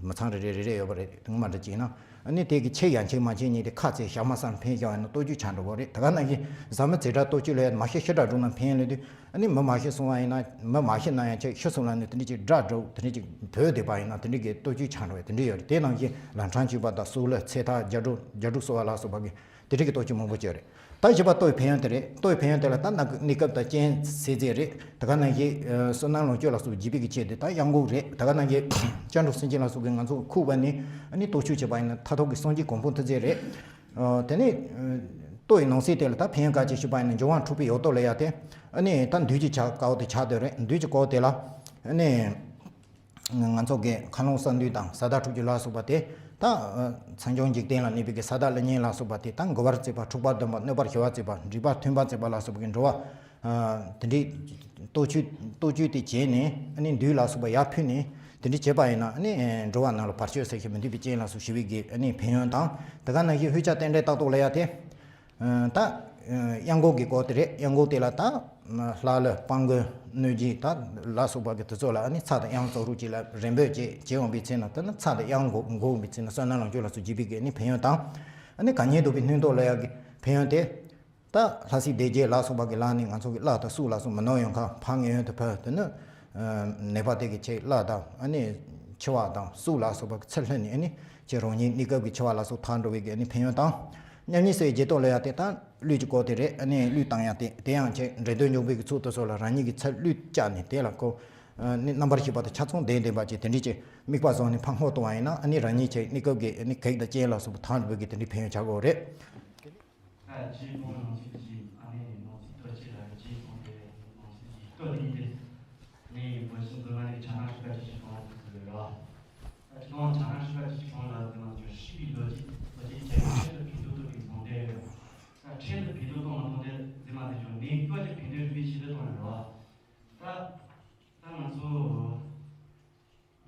མི་ཚང་རེ་རེ་རེ་རེ་ཡོད་པ་རེད། ངོ་མ་འདྲ་ཅིག་ན། ཨ་ནི་དེ་གི་ཆེ་ཡང་ཆེ་མ་ཆེ་གཉིས་དེ་ཁ་ཚིག་བཞག་མ་བསམ་ཕན་བཞག་ཡིན་ན་ལྟོ་ཆོས་ཆགས་འགྲོ་བ་རེད། ད་ག་ནང་བཞིན་རྫ་མུ་ཙི་ཏྲ་ལྟོ་ཆོས་ལ་མ་ཤི་ཤི་དྲག་འགྲོ་ན་ཕན་ལས་དུས། ཨ་ནི་མི་མ་ཤི་སོང་བ་ཡིན་ན། མི་མ་ཤི་ན་ཡང་ཆེ་ཤི་སོང་ལ་ནི་དེ་འདྲ་ཅིག་དགྲ་འགྲོ་དེ་འདྲ་ཅིག་བོད་དེ་པ་ཡིན་ན་དེ་འདྲ་གི་ལྟོ་ཆོས་ཆགས་འགྲོ་བ་དེ་འདྲ་ཡོད་རེད། དེ་ནང་བཞིན་ལམ་འཕྲང་བཅུ་པ་དང་གཙུག་ལག་ཚེ་ཐར་རྒྱ་སྒྲུབ་རྒྱ་སྒྲུབ་གསོལ་བ་ལ་སོགས་པ་གི་དེ་འདྲ་གི་ལྟོ་ཆོས་མང་པོ་ཅིག་རེད། ད་བཞི་པ་ལྟོའི་ཕན་ཡོན་དེ་རེད། ལྟོའི་ཕན་ཡོན་དེ་ལ་ད་ནང་གི་གནས་སྐབས་དང་རྐྱེན་སེལ་རྫས་རེད། ད་ག་ནང་བཞིན་བསོད་ནམས་ལོངས་སྤྱོད་ལ་སོགས་བགྱིས་པའི་གི་ཆེད་དུ་ད་གཡང་འགུགས་རེད། ད་ག་ནང་བཞིན་སྐྱབས་འགྲོ་སེམས་ཅན་ལ་སོགས་ཀྱི་ང་ཚོ་ཁུག་པ་ནི་ཨ་ནི་ལྟོ་ཆོས་བྱེད་པ་ཡིན་ན་མཐར་ཐུག་གི་སངས་རྒྱས་གོ་འཕང་ཐོབ་རྫས་རེད། དེ་ནས་ལྟོ་ཡི་ནང་གསེས་དེ་ལ་ད་ཕན་ཡོན་ག་ཅིག་ཞུས་པ་ཡིན་ན་འབྱུང་བ་འཁྲུགས་པའི་འོ་ལྟོ་ལ་ཡ་དེ་ཨ་ནི་ད་བདུད་ཀྱི་བྱ་དཀར་པོ་དེ་ཆགས་སྡོད་རེད། བདུད་ཀྱི་དཀར་པོ་དེ་ལ་ཨ་ནི། ང་ཚོ་གི་མཁའ་རླུང་གསལ་འདུས་དང་ས་བདག་ཐུགས་རྗེ་ལ་སོགས་པ་དེ་ད་ཚངས་སྐྱོང་འཇིག་རྟེན་ལ་གནས་པའི་གི་ས་བདག་ཀླུ་གཉན་ལ་སོགས་པ་དེ་ད་མགུ་བར་གཅིག་པ་འཁྲུག་པར་འདོན་པ་གནོད་པར་གཞོལ་བར་གཅིག་པ་འགྲིག་པ་མཐུན་པར་གཅིག་པ་ལ་སོགས་པའི་གི་འགྲོ་བ། དེ་འདྲའི་ལྟོ་ཆོས་ལྟོ་ཆོས་དེ་བྱས་ནས་ཨ་ནི་བདུད་ལ་སོགས་པ་ཡར་ཕུད་ནས་དེ་འདྲའི་བྱས་པ་ཡིན་ན་ཨ་ནི་འགྲོ་བ་རྣམས་ལ་བར་ཆད་ཟེར་ཞིང་མི་འདོད་པའི་རྐྱེན་ལ་སོགས་ཞི་བའི་གི་ཨ་ནི་ཕན་ཡོན་དང་། དེ་ག་ནང་བཞིན་ཤུལ་བྱ་རྟེན་འབྲེལ་རྟགས་ཐོག་ལ་ཡ་དེ། ད་གཡང་འགུགས་ཀྱི་སྐོར་དེ་རེད། གཡང་འགུགས་དེ་ལ་ད་ལྷ་ཀླུ་དཔལ་མགོན་གནོད་སྦྱིན་ད་ལ་སོགས་པ་གི་དེ་ཚོ་ལ་ཨ་ནི་ཚྭ་དང་གཡང་བཙོ་རུག་ཅིག་ལ་རེ་འབོད་ཅིག་བྱེད་འོང་པའི་ཚེ་ན་དེ་ནི་ཚྭ་དང་གཡང་འགུགས་འོང་པའི་ཚེ་ན་བསོད་ནམས་ལོངས་སྤྱོད་ལ་སོགས་བགྱིས་པའི་གི་ཨ་ནི་ཕན་ཡོན་དང་། ཨ་ནི་གད་སྙིགས་བདོག་པའི་སྣོད་ཐོག་ལ་ཡ་གི་ཕན་ཡོན་དེ། ད་ལྷ་སྲས་སྡེ་བརྒྱད་ལ་སོགས་པ་གི་ལག་ནས་ང་ཚོ་གི་གླགས་དང་སུག་ལ་སོགས་མི་ནོར་ཡོང་ཁ་ཕར་ངན་གཡོན་དུ་ཕར་དེ་ནི། ནད་པ་དེ་གི་ཆེད་གླགས་དང་ཨ་ནི་འཆི་བ་དང་སུག་ལ་སོགས་པ་ཚུར་ལྷོད་ནས་ཨ་ནི་ཆེད་རང་ཉིད་གནས་སྐབས་ཀྱི་འཆི་བ་ལ་སོགས་ཐར་འགྲོ་བའི་གི་ཨ་ནི་ཕན་ཡོན་དང་། མཉམ་ཉིད་སའི་བརྗེད་ཐོག་ལ་ཡ་དེ་ད་གླུད་ཀྱི་སྐོར་དེ་རེད། ཨ་ནི་གླུད་བཏང་ཡ་དེ་དེ་ཡང་ཆེད་འདྲེ་གདོན་འཇོམས་པའི་གི་ཚུལ་དུ་སོགས་ལ་རང་ཉིད་ཀྱི་ཚུར་གླུད་བཅག་ནས་དེ་ལ་ཁོ་ནི་རྣམ་པར་ཤེས་པ་དང་ཆ་ཚང་ལྡན་ལྡན་པ་ཅིག་དེ་འདྲས་ཀྱི་དམིགས་པ་བཟུང་ནས་ཕར་བསྔོ་གཏོང་བ་ཡིན་ན་ཨ་ནི་རང་ཉིད་ཆེད་གནས་སྐབས་ཀྱི་ཨ་ནི་གེགས་དང་རྐྱེན་ལ་སོགས་པ་ཐར་འགྲོ་བའི་གི་དེ་འདྲའི་ཕན་ཡོན་ཆགས་ཀྱི་ཡོད་རེད། ད་རྗེ་དཔོན་ནང་ཚུལ་གྱི་ཨ་ནི་ནང་ཚུལ་ལྟོ་ཆས་ལ་རྗེ་དཔོན་དེ་ནང་ཚུལ་གྱི་ལྟོ་དེ་ཡིན་ཏེ། ནི་མོ་ཤིན་ཏུ་ང་ནི་ཆ་ན་ཤི་ཀ་ཅི་ཞིག་གང་དུ་ཟེར་རོ། ད་ཁྱོད་ཆ་ན་ཤི་ཀ་ཅི་ཞིག་གང་ལ་ཟེར་ན་ཅོ་ཤི་བའི་ལོ་རྒྱུས་ལོ་རྒྱུས་ཆེ་ཤོས་ཀྱི་ཕན་ཐོགས་ཐུབ་པའི་ཟུང་འབྲེལ་ཡོད། ད་ཁྱེད་ལ་ཕན་ཐོགས་གཏོང་མ་གཏོང་དེ་ཟེར་མ་དེ་ཅོ་ནི་ཀོ་ཅི་ཕན་ཐོགས་རིག་པའི་ཆེད་དུ་གཏོང་ཡོད་རོ། ད་ད་ང་ཚོ།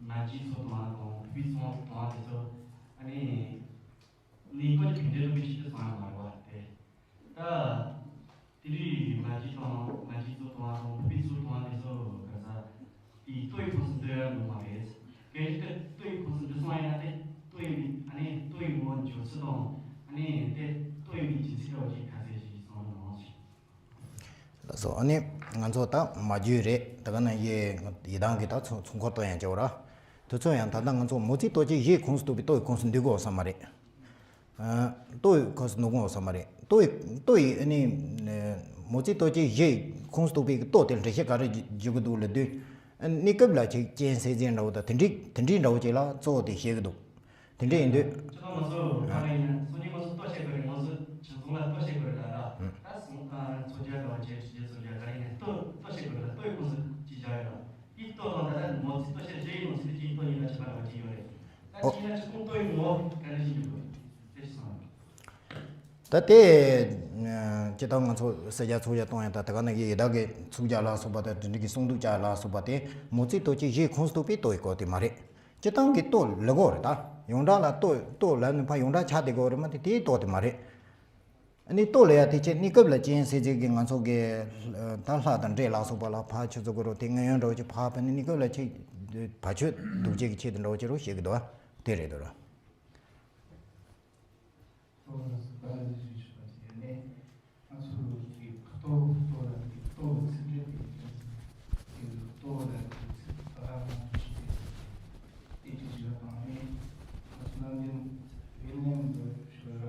མ་གྱི་ཚོ་དང་དང་བུ་ཚོ་དང་དེ་ཚོ་ཨ་ནི་ནི་ཀོ་ཅི་ཕན་འབྲས་ལུགས་ཀྱི་ཆེད་དུ་བཟང་ཡང་མ་རེད་བ་དེ། ད་དེ་རིང་མ་གྱི་དང་མ་གྱི་ཚོ་དང་དང་བུ་ཚོ་དང་དེ་ཚོ་ག་ས་དེ་ལྟོ་ཡི་ཁོངས་སུ་འདུ་ཡ་ནོ་མ་རེད། གལ་སྲིད་དེ་ལྟོ་ཡི་ཁོངས་སུ་འདུ་སོང་ཡ་ན་དེ་ལྟོ་ཡི་ཨ་ནི་ལྟོ་ཡི་ངོ་བོ་འཇོག་ཚུལ་དང་ཨ་ནི་དེ་ལྟོ་ཡི་སྦྱིན་སྲེག་འདྲ་བོ་ཅིག་ག་ཚད་ཞིག་བཟང་ནོ་མ་རེད། ལགས་སོ། ཨ་ནི་ང་ཚོ་ད་མ་རྒྱུད་རེད། ད་ག་ན་ཡེ་ཡི་དམ་གྱི་ད་ཚུར་ཚུར་འཁོར་གཏོང་ཡང་བྱའོ་ར། དུས་ཚོད་ཡང་ད་ལྟ་ང་ཚོ་མོ་རྩིས་ལྟོ་ཆས་བཞིའི་ཁོངས་སུ་གཏོགས་པའི་ལྟོ་ཡི་ཁོངས་སུ་འདུ་དགོས་ས་མ་རེད། ལྟོ་ཡི་ཁོངས་སུ་འདུ་དགོས་ས་མ་རེད། ལྟོ་ཡི་ལྟོ་ཡི་ཨ་ནི་མོ་རྩིས་ལྟོ་ཆས་བཞིའི་ཁོངས་སུ་གཏོགས་པའི་ལྟོ་དེ་འགྲེལ་བཤད་ག་རེ་བརྗོད་ཀྱི་འདུག་ལབ་དུས། གནས་སྐབས་ལ་ཅིག་རྐྱེན་སེལ་རྫས་འདྲ་བོ་དང་དེ་འདྲའི་དེ་འདྲའི་འདྲ་བོ་ཅིག་ལ་གཙོ་བོ་དེ་བཤད་ཀྱི་འདུག་དེ་འདྲ་ཡིན་དུས། ཁྱེད་རང་ང་ཚོ་ག་རེ་ཡིན་སང་ཉིན་ང་ཚོ་ལྟོ་བཤད་དགོས་རེད། ང་ཚོ་ཁྱིམ་ཚང་ལ་ལྟོ་བཤད་དགོས་རེད་ད་ར། ད་སོང་ད་ཚོ་རྒྱག་ག་བ་བྱས་ཁྲི་རྒྱ་ཚོ་རྒྱག་ག་རེ་ཡིན་ལྟོ་ལྟོ་བཤད་དགོས་རེད། ལྟོ་ཡི་ཁོངས་སུ་ཅིག་བཞག་ཡོད་ར། དེ་ལྟོ་དང་ད་ལྟ་མོ་རྩིས་ལྟོ་བཤད་རྗེས་ཡིན་ནོ་ཚིག་གཅིག་ལྟོ་གཉིས་ལ་ཁྱད་པར་འདྲ་བ་ཅིག་ཡོད་རེད། ད་ཅིག་ན་ཅིག་ཁོང་ལྟོ་ཡི་ངོ་བོ་ག་རེ་ཞིག་ཡོད་རེད། དེ་ཞིག་སོང་། ད་དེ་སྤྱིར་བཏང་ང་ཚོ་ས་རྒྱ་ཚོ་རྒྱ་གཏོང་ཡ་ད་ད་ག་ནང་གི་ཡི་དྭགས་ཀྱི་ཚོ་རྒྱག་ལ་སོགས་པ་དང་དེ་འདྲ་གི་སྲུང་སྐྱོབ་བྱ་ལ་སོགས་པ་དེ་མོ་རྩིས་ལྟོ་ཆས་བཞིའི་ཁོངས་སུ་གཏོགས་པའི་ལྟོ་ཡི་སྐོར་དེ་མ་རེད། སྤྱིར་བཏང་གི་ལྟོ་ལབ་དགོས་རེད། ད་ཡོངས་གྲགས་ལ་ལྟོ་ལྟོ་ལབ་ནས་ཕར་ཡོངས་གྲགས་ཆགས་བསྡད་དགོས་རེད་མ་གཏོགས་དེའི་ལྟོ་དེ་མ་རེད། ཨ་ནི་ལྟོ་ལབ་ཡ་དེ་ཆེད་གནས་སྐབས་ལ་རྐྱེན་སེལ་རྫས་ཀྱི་ང་ཚོ་གི་ད་ལྷ་དང་འདྲེ་ལ་སོགས་པ་ལ་ཕར་ཆུ་ཚོད་དགོས་རོགས་དེ་ངན་གཡོན་འདྲ་བོ་ཅིག་ཕར་ཕན་ནས་གནས་སྐབས་ལ་ཆེད་བར་ཆད་སྡུག་བྱེད་ཀྱི་ཆེད་དུ་འདྲ་བོ་ཅིག་རོགས་བྱེད་ཀྱི་འདུག་བ། དེ་རེད་འདུག་ར། ལྟོ་ལ་སོགས་པ་ལ་ཞུས་ཆོག་པ་དེ་ནས་ང་ཚོ་གི་ལྟོ་ལྟོ་ལ་གི་ལྟོ་ཚིག་འགྲེལ་དེ་གི་ལྟོ་ལ་གི་ཚིག་ད་ང་ཚོ་ཞིག་དེ་དེ་ཅི་ཞིག་ལ་དང་ནས་ང་ཚོ་ནམ་རྒྱུན་ཡུན་ནན་དུ་ཞུ་ར་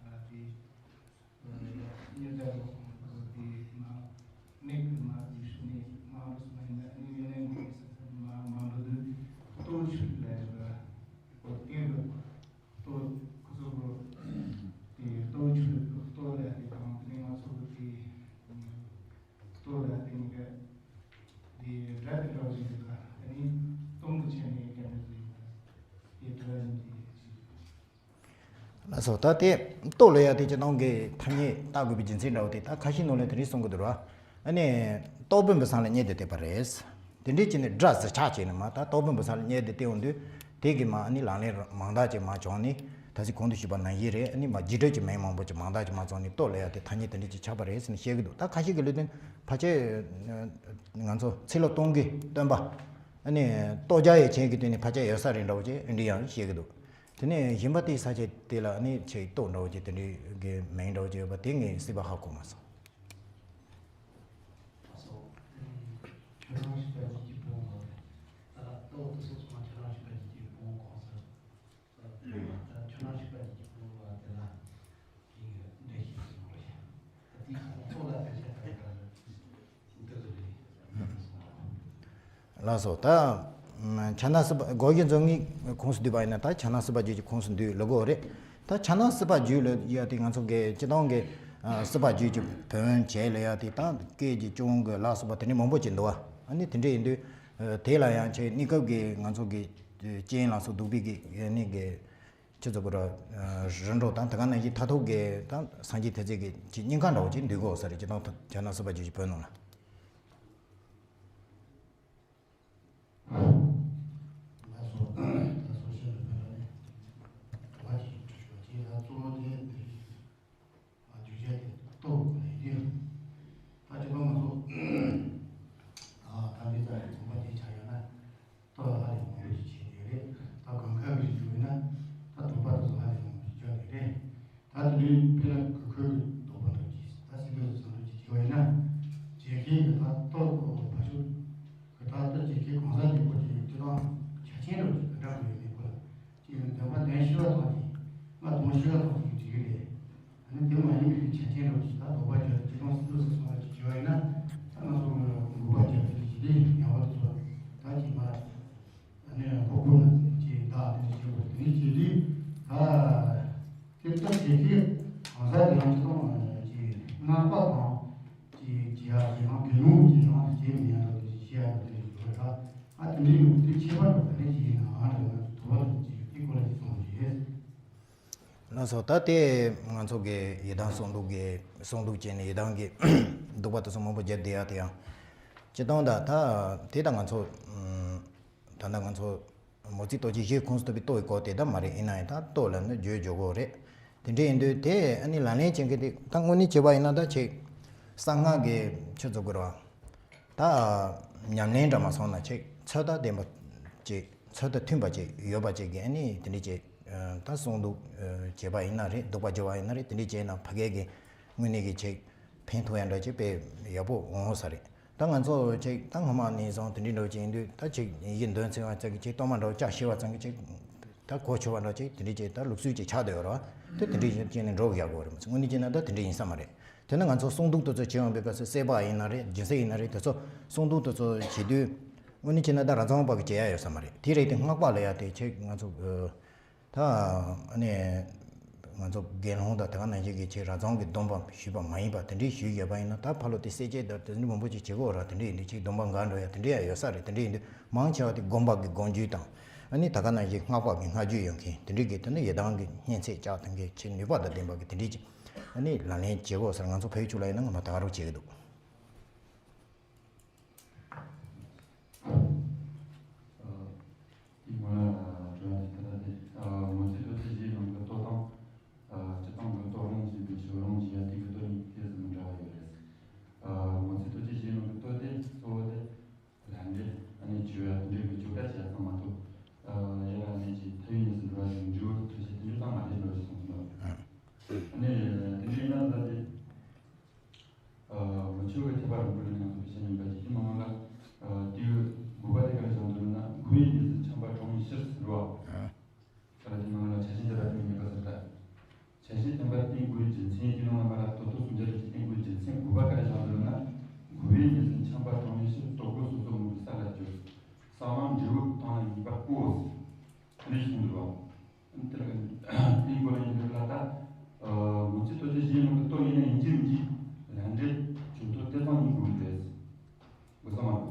ང་དེ་ཉི་ཟླ་ལོ་ཁོང་ཚོ་དེ་ནང་ནས་གི་མ་དེ་ཞུ་ནས་མ་རུ་སོང་ཡིན་ན་ནི་ཡུན་ནན་དུ་མ་མ་འགྲོ་དུས་ལྟོ་ཆུ་ལ་ཞུ་ར་ལྟོ་སྟེང་དུ། ལྟོ་ཁོ་ཚོ་གི་དེ་ལྟོ་ཆུ་ སོ་ད་དེ་རྟོགས་ལ་ཡ་དེ་སྤྱིར་བཏང་གི་ཐ་སྙད་བཏགས་དགོས་པའི་རྒྱུ་མཚན་འདྲ་བོ་དེ་ད་ཁ་ཤས་ནང་ལ་དེ་རིང་གསུང་གི་འདུག་ར། ཨ་ནི་རྟོག་པའི་འབུ་སྲང་ལ་རྙེད་དེ་བསྡད་པ་རེད། དེ་འདྲའི་ཅིག་ནི་སྒྲ་ཟེར་ཆགས་བྱས་ནས་མ་ད་རྟོག་པའི་འབུ་སྲང་ལ་རྙེད་དེ་བལྟས་འོང་དུས། དེ་གི་མ་ཨ་ནི་ལག་ལེན་མང་དག་ཅིག་མ་བྱུང་ནས་ད་ཅི་གོང་དུ་ཞུས་པ་ནང་བཞིན་རེད། ཨ་ནི་མ་རྒྱས་སྤྲོས་ཀྱི་མིང་མང་པོ་ཅིག་མང་དག་ཅིག་མ་བྱུང་ནས་རྟོགས་ལ་ཡ་དེ་ཐ་སྙད་དེ་འདྲ་ཅིག་ཆགས་པ་རེད་ཟེར་ནས་བཤད་གི་འདུག་ད་ཁ་ཤས་ཀྱི་ལུགས་དེ་ཕལ་ཆེར་ང་ཚོ་ཚེ་ལོ་སྟོང་གི་སྟོན་པ། ཨ་ནི་རྟོགས་བྱ་ཡི་ཆེན་གྱི་སྟེང་ནས་ཕལ་ཆེར་ཡོད་ས་རེད་འདྲ་བོ་ཅིག་འདི་ཡང་བཤད་གི་འདུག་དེ་ནས་གཞན་པ་དེའི་ས་ཆ་དེ་ལ་ནི་ཆེས་རྟོགས་འདྲ་བོ་ཅིག་དེ་འདྲའི་གི་མིང་འདྲ་བོ་ཅིག་ཡོད་པ་དེ་ངས་སྲིད་པ་ཧ་གོ་མ་སོང་། ལགས་སོ། ད་ཕྱག་ན་སྲིད་པ་སྒོ་གཞི་འཛོལ་ངེས་ཁོངས་སུ་འདུས་པ་ཡིན་ན་ད་ཕྱག་ན་སྲིད་པ་བརྗོད་ཀྱི་ཁོངས་སུ་འདུས་ལ་གོ་རེད། ད་ཕྱག་ན་སྲིད་པ་བརྗོད་ལ་ཡ་དེ་ང་ཚོ་གི་སྤྱི་བཏང་གི་སྲིད་པ་བརྗོད་ཀྱི་བོན་བྱས་ལ་ཡ་དེ་ད་སྐད་ཀྱི་སྐྱོན་གྱི་ལ་སོགས་པ་དེ་འདྲའི་མང་པོ་ཅིག་འདུག་བ། ཨ་ནི་དེ་འདྲ་ཡིན་དུས་དེ་ལ་ཡང་ཆེས་གནས་སྐབས་ཀྱི་ང་ཚོ་གི་རྐྱེན་ལ་སོགས་གདུག་པའི་གི་ཨ་ནི་གི་ཁྱེད་ཚོ་གི་ར་རི་འགྲོ་དང་དེ་ག་ནང་བཞིན་མཐར་ཐུག་གི་ད་སངས་རྒྱས་ཐེག་ཆེན་གྱི་ཅིག་སྙིང་ཁ་འདྲ་བོ་ཅིག་འདུས་གོ་ས་རེད། ཅི་དང་ཕྱག་ན་སྲིད་པ་བརྗོད་ཀྱི་བོན་ནང་ལ། ལགས་སོ། ལགས་སོ། ཤེས་ལ་ཕན་ལ་ནི་ག་ཅིག་འབྲི་ཞུ་བ་ཅིག་ལ་གཙོ་བོ་དེ་འདི་རེད། རྒྱུ་ཆ་དེ་རྟོགས་དགོས་ནས་ཡིན། ད་ཅི་ལྟར་ང་ཚོ་ད་འདི་ལྟར་གོམས་པ་དེ་བྱ་ཡོད་ན། ལྟོ་ལ་ཧ་ལས་མང་པོ་ཞིག་བྱས་ཡོད་རེད། ད་གོམ་ཁ་གི་རིགས་ཡོད་ན་ད་དོགས་པ་དེ་ཚོ་ཧ་ལས་མང་པོ་ཞིག་བྱས་ཡོད་རེད། ད་དེ་འདྲའི་དཔེར་ན་གི་ཁོས་གི་དོགས་པ་འདྲ་ཅིག་ད་སྲིད་པའི་བཟང་འདྲ་ཅིག་བྱས་པ་ཡིན་ན། རྗེས་ཁའི་གི་ད་ལྟོ་བ་ཤུ་གི་ད་ལྟོ་རྗེས་ཁའི་གང་ཟག་གི་སྐོར་གྱི་སྤྱི་དང་ཆ་ཅན་འདྲ་ཅིག་གི་འདྲ་མི་ཡོད་མེད་ཁོ་ལ་ཅིག་ཡོད་བདེན་པ་བདེན་ཤེས་པ་ཙམ་གྱིས་ང་དོན་ཤེས་པ་ཙམ་གྱིས་འགྲིག་གི་རེད། ཨ་ནི་དེ་མ་ཡིན་པའི་ཆ་རྐྱེན་རོགས་ཀྱིས་ད་དོགས་པ་བརྗོད་དེ་ཅི་ཐང་སྲིད་དུ་སོང་བ་ཅིག་བྱས་པ་ཡིན་ན། ད་ང་ཚོ་འགོག་པ་བརྗོད་དེ་ཞི་བདེ་ཡང་བ་དེ་ཚོ་ད་ཅིག་མ་ཨ་ནི་ཁོ་ཁོ་ན་ཅིག་ད་དེ་ཅིག་བྱེད་དགོས་དེ་ནི་ཅིག་དེ་ད་དེ་ལྟར་བྱེད་ཀྱི་གང་ཟག་དེ་ཡང་ཅི་ཐང་ཅིག་སྔགས་པ་དང་ཅིག་བྱེད་ཡག་ཅིག་ཡང་དེ་ཡོང་གི་ཅིག་ཡང་བྱེད་མི་ཡག་འདྲ་དེ་ཅིག་བྱེད་ཡག་འདྲ་དེ་ཅིག་ཡོད་རེད། ད་ཨ་དེ་འདྲའི་ཡོང་དེ་ཁྱད་པར་འདྲ་དེ་ནི་ཅིག་ཡིན་ནའང་འདྲ་ང་ཚོ་དོགས་པ་འདྲ་ཅིག་དེ་སྐོར་ལ་ཅིག་གསུངས་ཅིག་ཡོད། ལགས་སོ། ད་དེ་ང་ཚོ་གི་ཡི་དམ་གསུང་འདུག་གི་གསུང་འདུག་བྱས་ནས་ཡི་དམ་གྱི་འདུག་པ་དེ་ཚོ་མང་པོ་བརྒྱབ་བསྡད་ཡ་དེ་ཡང་སྤྱི་བཏང་ད་ད་དེ་ད་ང་ཚོ་ད་ལྟ་ང་ཚོ་མོ་རྩིས་རྟོགས་བྱེད་བཞིའི་ཁོངས་སུ་གཏོགས་པའི་རྟོགས་ཀྱི་སྐོར་དེ་ད་མ་རེད། ཡིན་ན་ཡང་ད་རྟོགས་ལ་ནི་བརྗོད་བརྗོད་དགོས་རེད། དེ་འདྲ་ཡིན་དུས་དེ་ཨ་ནི་ལག་ལེན་བྱེད་མཁན་དེ་ད་དངོས་གནས་བྱས་པ་ཡིན་ན་ད་ཆེས་གསང་སྔགས་ཀྱི་ཆོས་ཚོགས་དགོས་རེད་བ། ད་ཉམས་ལེན་འདྲ་མ་སོང་ན་ཅིག་ཚོད་ལྟ་ལྡན་པ་ཅིག་ཚོད་ལྟ་མཐུན་པ་ཅིག་ཡོད་པ་ཅིག་གིས་ཨ་ནི་དེ་འདྲ་ཅིག་ད་གསུང་འདུག་བྱས་པ་ཡིན་ན་རེད། འདུག་པ་བྱས་པ་ཡིན་ན་རེད། དེ་འདྲ་བྱས་ན་ཕ་གི་གི་དངོས་གནས་ཀྱི་ཅིག་ཕན་ཐོགས་ཡ་འདྲ་ཅིག་དཔེ་ཡག་པོ་འོང་ས་རེད། ད་ང་ཚོ་ཅིག་ད་སྔོན་མ་ནས་བཟུང་དེ་འདྲ་འདྲ་ཅིག་ཡིན་དུས་ད་ཅིག་ཡིད་འདོན་ཚིག་པ་ཙམ་གྱིས་ཅིག་གཏོར་མ་འདྲ་བཅའ་ཤེས་པ་ཙམ་གྱིས་ཅིག་ད་གོ་ཆོད་པ་འདྲ་ཅིག་དེ་འདྲ་ཅིག་ད་ལུགས་སྲོལ་ཅིག་ཆགས་བསྡད་ཡོད་རེད་བ། དེ་དེ་འདྲ་ཡིན་ཅིག་ནས་འགྲོ་གི་ཡག་པོ་རེད་མ་ཚད་དངོས་གནས་བྱས་ན་ད་དེ་འདྲ་ཡིན་ས་མ་རེད། དེ་ནི་ང་ཚོ་གསུང་འདུག་དེ་ཚོ་བྱེད་འོང་པའི་སྐབས་སུ་སྲེད་པ་ཡིན་ན་རེད། སྦྱིན་སྲེག་ཡིན་ན་རེད། དེ་ཚོ་གསུང་འདུག་དེ་ཚོ་བྱེད་དུས་དངོས་གནས་བྱས་ན་ད་རང་རྫོང་པ་གི་བྱེད་ཡ་ཡོད་ས་མ་རེད། དེ་རེད་དེ་སྔགས་པ་ལ་ཡ་དེ་ཆེ་ང་ཚོ་ད་ཨ་ནི་ང་ཚོ་དགེ་སློང་དང་དེ་ག་ནང་བཞིན་གྱི་ཆེ་རང་རྫོང་གི་སྡོམ་པ་ཞུས་པ་མ་ཡིན་པ་དེ་འདྲའི་ཞུས་ཡོད་པ་ཡིན་ན་ད་ཕ་ལོ་དེ་སྲེད་བྱེད་དང་དེ་འདྲ་མང་པོ་ཅིག་བྱེད་དགོས་ར། དེ་འདྲ་ཡིན་དུས་ཆེ་སྡོམ་པ་འགའ་འགྲོ་ཡ་དེ་འདྲ་ཡ་ཡོད་ས་རེད། དེ་འདྲ་ཡིན་དུས་མང་ཆེ་བ་དེ་སྒོམ་པ་གི་སྒོམ་རྒྱུད་དང་ཨ་ནི་དེ་ག་ནང་བཞིན་སྔགས་པ་གི་སྔགས་རྒྱུད་ཡོད་མཁན་དེ་འདྲའི་གི་དེ་ནི་ཡི་དམ་གི་སྙན་ཚིག་བཅག་ཐུབ་མཁན་ཆེས་ནུས་པ་དང་ལྡན་པ་གི་དེ་འདྲའི་ཅིག་ཨ་ནི་ལག་ལེན་བྱེད་དགོས་ས་རེད། ང་ཚོ་ཕ་ཡུལ་ཕྱོགས་ལ་ཡིན་ན་ང་མ་ད་ག་རང་བྱེད་ཀྱི་འདུག་དེའི་སྔོན་ལ་དྲི་བ་འདི་ད་ལྟ་དེ་མོ་རྩིས་རྟོགས་བྱེད་བཞིའི་ནང་གི་རྟོགས་དང་། སྤྱིར་བཏང་གི་རྟོགས་ལུང་ཞེས་པའི་ཕྱོགས་ལུང་ཞེས་པ་དེ་གི་རྟོགས་གཉིས་དེ་ཟིག་མི་འདྲ་བ་ཡོད་རེད། མོ་རྩིས་རྟོགས་བྱེད་བཞིའི་ནང་གི་རྟོགས་དེ་གཙོ་བོ་དེ་ལྷ་འདྲེ་ཨ་ནི་བཅོས་ཡ་དེ་འདྲའི་གི་བཅོས་སྒྲ་བྱས་ཙམ་མ་གཏོགས། ཡ་ལ་ནི་ཅིག་ཐ་ཡུལ་གཉིས་སུ་འགྲོ་བ་ཞིག་འབྲས་བུ་ཐོབ་བྱེད་དེ་འདྲ་ཙམ་མ་རེད་འགྲོ་ཞིག་གསུངས་སོང་། ཨ་ནི་དེ་འདྲའི་ཡིན་ན་ད་དེ། མུ་ཁྱུད་ཀྱི་ཐེག་པ་རིམ་པ་ལ་ང་ཚོ་བཤད་མིན་པ་ཅིག་གི་ནང་ལ། དེའི་དགོས་པ་དེ་ག་རེ་བཞག་འདུག་ན་འཁོར་བའི་ཉེས་ཟིན་ཆམ་པ་གྲང་བའི་ཕྱིར་ཟེར་བ། ད་དེ་ནང་ལ་ཆ་ཤས་དེ་ལ་བརྟེན་ནས་ག་ཟེར་ད། ཆ་ཤས་བསྟན་པ་བསྟེན་དགོས་རྒྱུ་མཚན་གྱི་ནང་ལ་མ་ལ་ཏོ་ཏོ་སུམ་བརྒྱ་རེ་ཅིག་བསྟེན་དགོས་རྒྱུ་མཚན་དགོས་པ་ག་རེ་བཞག་འདུག་ན། འཁོར་བའི་ཉེས་ཟིན་ཆམ་པ་གྲང་བའི་ཕྱིར་ལྟོ་གོས་སོ་སོ་མོས་པའི་ས་ལ་གྱུར། ས་མང་འབྲས་བུ་བཏང་ཡིན་པ་གོ། ནས་གསུངས་འདུག་བ། དེ་ལ་དེའི་སྐོར་ལ་ཡིན་ལ་ད། མུ་ཁྱུད་རྟོགས་བྱེད་བཞིའི་ནང་གི་རྟོགས་ཡིན་ན་ཡིན་གཅིག་མིན་གཅིག་ལྷ་འདྲེ་བཅོས་ཐབས་དེ་ཙམ་ཡིན་དགོས་རེད། དགོས་ས་མ་རེད།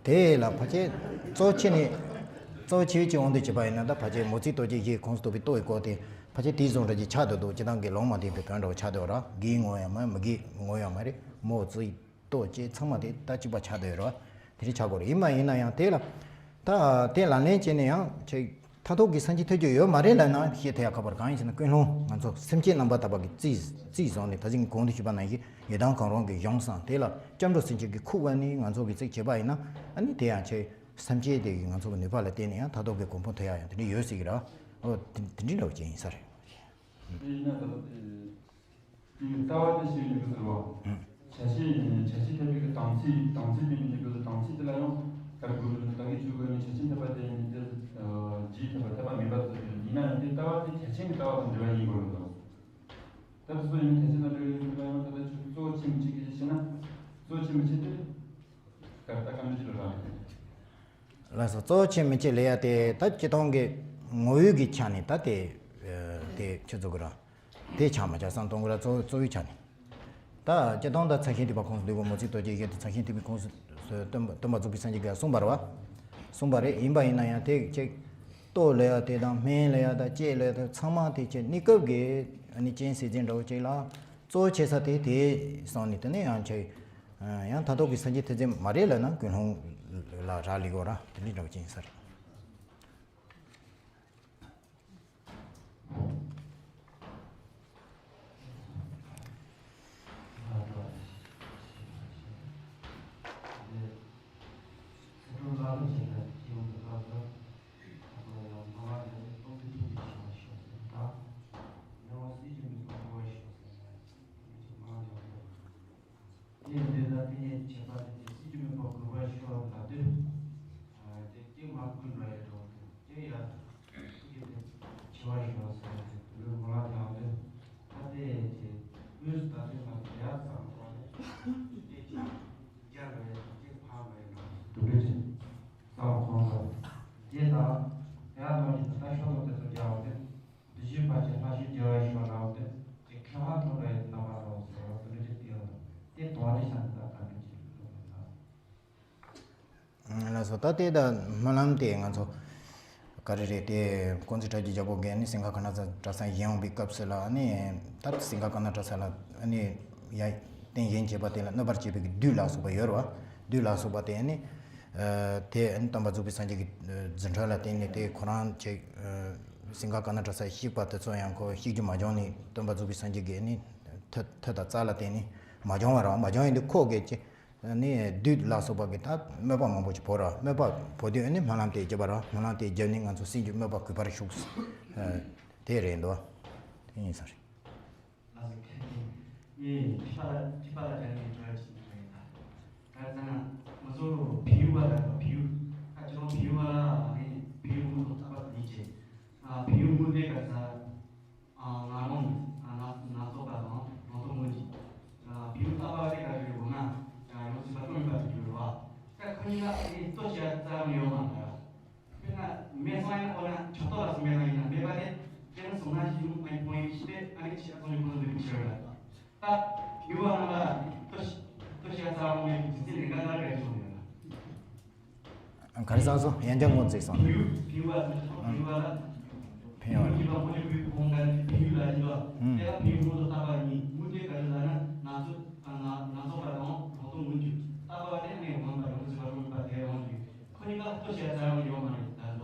དེ་ལ་ཕལ་ཆེར་གཙོ་ཆེ་ནས་གཙོ་ཆེ་བའི་ཅིག་འོང་དུ་བྱེད་པ་ཡིན་ན་ད་ཕལ་ཆེར་མུ་ཁྱུད་རྟོགས་བྱེད་བཞིའི་ཁོངས་སུ་གཏོགས་པའི་རྟོགས་ཡི་སྐོར་དེ་ཕ་ ཕལ་ཆེར་དེའི་བཟོ་འདྲ་ཅིག་ཆགས་བསྡད་འདུག་སྤྱིར་བཏང་གི་ལུང་མ་བསྟན་པའི་བོན་འདྲ་བོ་ཆགས་བསྡད་ཡོད་རེད། དགེ་བའི་ངོ་ཡང་མ་མི་དགེ་བའི་ངོ་ཡང་མ་རེད། མོ་རྩིས་ལྟོ་ཅེས་ཚང་མ་དེ་ད་གཅིག་པ་ཆགས་བསྡད་ཡོད་རེད། དེ་འདྲ་ཆགས་དགོས་རེད། ཡིན་པ་ཡིན་ན་ཡང་དེ་ལ་ད་དེ་ལག་ལེན་བྱས་ནས་ཡང་ཆེ་མཐར་ཐུག་གི་སངས་རྒྱས་ཐོབ་རྒྱུ་ཡོད་མ་རེད་ལབ་ན་བཤད་ཐུབ་ཡ་ཁག་པོ་རེད། གང་ཡིན་ཟེར་ན་ཀུན་སློང་ང་ཚོ་སེམས་བསྐྱེད་རྣམ་པར་དག་པ་གི་རྩིས་རྩིས་བཟུང་ནས་ད་གིན་གོང་དུ་ཞུས་པ་ནང་བཞིན་ཡི་དམ་གང་རུང་གི་གཞུང་བསྲངས། དེ་ལ་སྐྱབས་འགྲོ་སེམས་བསྐྱེད་ཀྱི་ཁུག་དབང་ནས་ང་ཚོ་གི་རྩིས་བྱས་པ་ཡིན་ན་ཨ་ནི་དེ་ཡང་ཆེ་སེམས་བསྐྱེད་དེ་གི་ང་ཚོ་གི་ནུས་པ་ལ་བརྟེན་ནས་ཡང་མཐར་ཐུག་གི་གོ་འཕང་ཐོབ་ཡ་ཡང་དེ་འདྲ་ཡོད་སྲིད་ཀྱི་རེད། ཨོ་དེ་དེ་འདྲའི་འདྲ་བོ་ཅིག་ཡིན་ས་རེད། དེ་ཡིན་ན་ད་ལྟ་དེ་ལྟ་བ་དེ་ཤེས་ཡོན་གྱི་ཟེར་བ། བྱ་བྱེད་བྱ་བྱེད་ཐེབས་པའི་གི་དམ་ཚིག་དམ་ཚིག་དེ་ནི་གི་དམ་ཚིག་དེ་ལ་ཡང་ད་གུ་རུ་ད་གི་ཆུ་གུ་ནི་བྱ་བྱེད་ཐེབས་པ་དེ་ནི་དེ་རྗེས་ཐེབས་པ་ཐེབས་པ་མིན་པ་ཟེར་གྱི་ཡིན་ན་ཡང་དེ་ལྟ་བ་དེ་བྱ་བྱེད་ཀྱི་ལྟ་བ་དང་འབྲེལ་བ་ཡིན་དགོས་ལ་འདུག་ད་དེ་ཚོ་ཡིན་ན་བྱ་བྱེད་དང་འབྲེལ་བའི་ཟེར་བ་ཡང་ད་ལྟ་ཆུ་གཙོ་བོ་ཆེ་མི་གཅིག་གི་ཞིག་ན་གཙོ་བོ་ཆེ་མི་གཅིག་དེ་ད་ད་ག་འདྲ་ཅིག་ལ་རག་ལས། ལགས་སོ། གཙོ་བོ་ཆེ་མི་གཅིག་ལབ་ཡ་དེ་ད་སྤྱིར་བཏང་གི་ངོ་བོའི་གི་ཆ་ནས་ད་དེ་དེ་ཁྱོད་ཚོ་གི་ར་དེ་ཆགས་མ་ཆགས་བསམ་གཏོང་གི་ར། གཙོ་གཙོ་བོའི་ཆ་ནས་ད་སྤྱིར་བཏང་ད་མཚན་ཤེས་ཐེག་པ་ཁོངས་སུ་འདུས་པ་མོ་ཚིག་རྡོ་རྗེ་གཞན་དུ་མཚན་ཤེས་ཐེག་པའི་ཁོངས་སུ་སྟོན་པ་སྟོན་པ་རྫོགས་པའི་སངས་རྒྱས་ཀྱིས་གསུངས་པ་རེད་བ། གསུངས་པ་རེད། ཡིན་པ་ཡིན་ན་ཡང་དེ་ཅིག་ལྟོ་ལབ་ཡ་དེ་དང་སྨན་ལབ་ཡ་དང་ལྕེ་ལབ་ཡ་དང་ཚང་མ་དེ་ཅིག་གནས་སྐབས་ཀྱི་ཨ་ནི་རྐྱེན་སེལ་རྫས་འདྲ་བོ་ཅིག་ལ་གཙོ་བོ་ཆེ་ས་དེ་དེ་སོང་ནས་དེ་ནས་ཡང་ཆེ། ཡང་མཐར་ཐུག་གི་སངས་རྒྱས་ཐེག་ཆེན་མ་རེད་ལབ་ན་ཀུན་སློང་ལ་རག་ལས་དགོས་ར། དེ་འདྲའི་འདྲ་བོ་ཅིག་ཡིན་ས་རེད། དེ་འདི་ལ་དེ་ནས་བྱེད་པ་དེ་ཚེ་སྲིད་ཀྱི་མེད་པར་གུས་པར་ཞུ་བ་ལ་དུས། དེ་སྐྱེ་མ་ཀུན་ར་ཡི་འགྲོ་དེ་ཡ་སུ་གི་དེ་ཆེ་བ་ཞུ་བ་ཟེར་ཏེ་དུས་མ་ལ་དང་དུས་ད་དེ་དེ་དངོས་སུ་ད་དུས་ང་ཚོ་ཡ་བསམ་བ་ནི་དེ་ཅི་རྒྱ་ར་ཡ་དེ་ཕ་མ་ཡ་ན་དུ་བེ་ཅི་ས་བ་ཁོང་ལ་དེ་དང་ཡ་ནོ་ཡི་ད་ཤོ་ལོ་དེ་ཚོ་རྒྱ་བ་དེ། འདི་ཞུས་པ་ཅིག་ལྷ་ཞུ་རྒྱལ་བ་ཞུ་ལའོ་དེ་ཅིག་ཁྱད་པར་ཐོབ་པའི་རྣམ་པ་ལའོ་ཟེར་བ་དེ་འདྲ་ཅིག་སྟེ་ཡོད། དེ་དོན་རེ་བཞིན་ད་ག་འདྲ་ཅིག་ཐོབ་པའི་ལ། ལགས་སོ། ད་ལྟའི་ད་སྨོན་ལམ་དེ་ང་ཚོ་ག་རེ་རེད་དེ་ཀོང་ཙེ་གྲྭ་རྒྱུན་རྒྱལ་པོ་རྒན་ནི་སིང་ག་ག་ན་ཙ་གྲྭ་ཚང་ཡིན་འོང་པའི་སྐབས་སུ་ལ་ནི་ད་སིང་ག་ག་ན་གྲྭ་ཚང་ལ་ནི་ཡ་རྟེན་བཞེངས་བྱས་པ་དེ་ལ་གནོད་པར་བྱེད་པའི་བདུད་ལ་སོགས་པ་ཡོད་རེད་བ། བདུད་ལ་སོགས་པ་དེ་ནི་དེ་སྟོན་པ་རྫོགས་པའི་སངས་རྒྱས་ཀྱི་རྫུ་འཕྲུལ་ལ་བརྟེན་ནས་དེ་ཁོ་རང་ཆེ། སིང་ག་ག་ན་གྲྭ་ཚང་བཤིག་པ་དེ་ཚོ་ཡང་ཁོ་བཤིག་རྒྱུ་མ་བྱུང་ནས་སྟོན་པ་རྫོགས་པའི་སངས་རྒྱས་ཀྱི་ནི་ཐུ་ཐུ་དང་རྩལ་ལ་བརྟེན་ནས་མ་བྱུང་བ་རེད་བ། མ་བྱུང་ཡིན་དུས་ཁོ་གིས་ཅི་ནི་བདུད་ལ་སོགས་པ་གི་ད་དམོད་པ་མང་པོ་ཅིག་བོར་ར། དམོད་པ་བོར་དུས་ནི་སྨོན་ལམ་དེ་བརྒྱབ་པ་ར། སྨོན་ལམ་དེ་བརྒྱབ་ནས་ང་ཚོ་སེམས་ཀྱི་དམོད་པ་གུས་པར་ཞུགས། དེ་རེད་འདུག་དེ་ཡིན་ས་རེད། ལགས་སོ། ཁྱེད་ཀྱིས་ངས་ཁྱི་པ་ལ་ཁྱི་པ་ལ་དྲན་ནས་འགྲོ་ཡ་ཅིག་འགྲོ་ཡིན་ད། ག་རེ་ཟེར་ན་ང་ཚོ་བལ་ཡུལ་བ་ལ་བལ་ཡུལ་ད་ཁྱེད་རང་བལ་ཡུལ་བ་ལ་ནི་བལ་ཡུལ་དངོས་དང་རྟག་པར་ཡིད་ཆེས། བལ་ཡུལ་དངོས་དེ་ག་རེ་ཟེར། ང་རང་ནི་ང་ཚོ་པ་དང་ང་ཚོ་དངོས་ཀྱི་བལ་ཡུལ་རྟག་པ་དེ་ག་རེ་རེད་འོ་ན་ཡང་ཡོང་སྲིད་པ་སྟོན་པ་དེ་གྱུར་བ། ད་ཁོ་གཉིས་ཀ་ནི་ལྟོ་ཆེ་ཡ་རྩ་བ་ནས་ཡོད་མ་རེད། དཔེར་ན་མེ་སང་ཡང་ཨོ་ན་ཆོ་ཏོ་ལ་སོགས་མེ་སང་ཡིན་ན་མེ་པ་དེ་དེ་ནི་སོང་ན་ཞིག་ཡོང་མ་ཡིན་ཕོ་ཡིན་ཤི་པས་ཨ་ནི་ཆེ་ཨ་ཚོ་ཡོང་ཁོང་འདུག་ཤར་ལ། ད་ཡུ་བ་ན་ལ་ཏོ་ཤ་ཏོ་ཤ་ཚ་བ་མེ་གི་དུས་ཚེ་ནས་ག་ལ་རེ་བྱུང་ཡོད་ན། ག་རེ་ཟ་སོ་ཡན་ཆང་ངོ་བརྩེགས་སོང་། ཕིའུ་ཕིའུ་བ་ཚོ་ཕིའུ་བ་ལ། ཕིའུ་ཡུ་བ་མོ་ལི་བུའི་ཕོང་ག་ནི་ཕིའུ་ལ་ཡིན་ལ། དེ་ལ་ཕིའུ་མོ་ལ་ལྟ་བ་ཡིན་མུ་དེ་ག་རེ་ལ་ན་ང་ཚོ་ང་ཚོ་པ་དང་ང་ཚོ་མུ་ཇུ་ལྟ་བ་དེ་ནས་ངོམ་པ་ཡོང་སྲིད་པ་རུང་པ་དེ་རང་ཡོད། ཁོ་གཉིས་ཀ་ལྟོ་བཤད་ས་རང་ཡོད་མ་རེད་ད་ལྟ།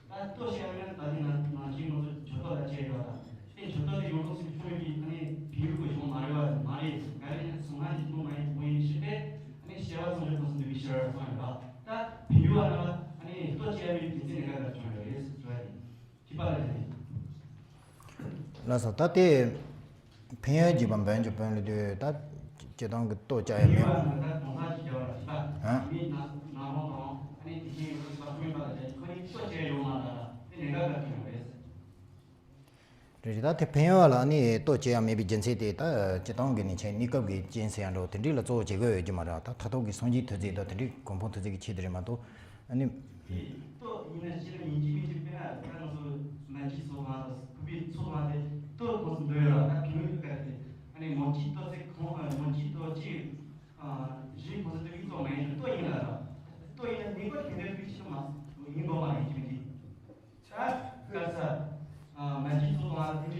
ད་ལྟོ་བཤད་ན་ད་ནི་ནང་ནང་བཞིན་ང་ཚོ་ཇོ་ཏོ་ལ་བྱས་ཡོད་ད། དེ་ཇོ་ཏོ་དེ་ཡོང་ཐོག་སུ་ཁྱོད་ཀྱིས་ཨ་ནི་བི་ཡུ་གི་གཞུང་མ་རེད་བ་མ་རེད་ག་རེ་ཡིན་སོང་ན་ཡིད་མོ་མ་ཡིན་མོ་ཡིན་ཞེས་པས་ཨ་ནི་བཤད་པ་སོང་ཇོ་ཏོ་སུ་འདུག་གི་ཤར་སོང་ཡོད་ད། ད་བི་ཡུ་བ་ན་ལ་ཨ་ནི་ལྟོ་བཤད་པའི་དུས་ཚོད་ནས་ག་ལ་བྱུང་ཡོད་རེད་ཟེར་བ་ཡིན། ཁྱི་པ་ལ་རེད། ལགས་སོ། ད་དེ་ཕན་ཡོན་གྱི་བམ་བོན་གྱི་བོན་ལ་དུས་ད་སྤྱི་བཏང་གི་ལྟོ་བཅའ་ཡ་མེད། ཧ། རེད་རེད། ད་དེ་ཕན་ཡོན་ལ་ནི་ལྟོ་བཅའ་ཡ་མེད་པའི་རྒྱུ་མཚན་དེ་ད་སྤྱི་བཏང་གི་ནི་ཆེ་གནས་སྐབས་ཀྱི་རྐྱེན་ཟེར་ཡ་འགྲོ་དེ་འདྲི་ལ་གཙོ་བོ་བྱེད་དགོས་ཡོད་ཀྱི་མ་རེད། ད་མཐར་ཐུག་གི་སངས་རྒྱས་ཐོབ་རྩིས་ད་དེ་འདྲི་གོ་འཕང་ཐོབ་རྩིས་ཀྱི་ཆེད་དུ་རེད་མ་གཏོགས། ཨ་ནི། ལྟོ་ཡིན་ན་ཤི་ན་ཡིན་གཅིག་མིན་གཅིག་དཔེར་ན་ད་ང་ཚོ་མན་ཇུའི་ཚོགས་ཁང་དང་ཁུ་པའི་ཚོགས་ཁང་དེ་ལྟོ་ཁོངས་སུ་འདུ་ཡོད་ལ་ད་ཕན་ཡོན་ག་རེ་དེ་ཨ་ནི་མོ་ཁྱི་ལྟོ་ཚེ་ཁོང་མོ་ཁྱི་ལྟོ་ཅི་རིགས་ཁོངས་སུ་འདུ་བའི་ཚོགས་མ་ཡིན་ལྟོ་ཡིན་ལ་ལྟོ་ཡིན་ན་ནུས་པ་དེ་འདྲ་ཕུལ་ཤི་མ་ཡིན་དགོས་མ་ཡིན་གཅིག་མིན་གཅིག་ད་ག་ས་མན་ཇུའི་ཚོགས་ཁང་དེ་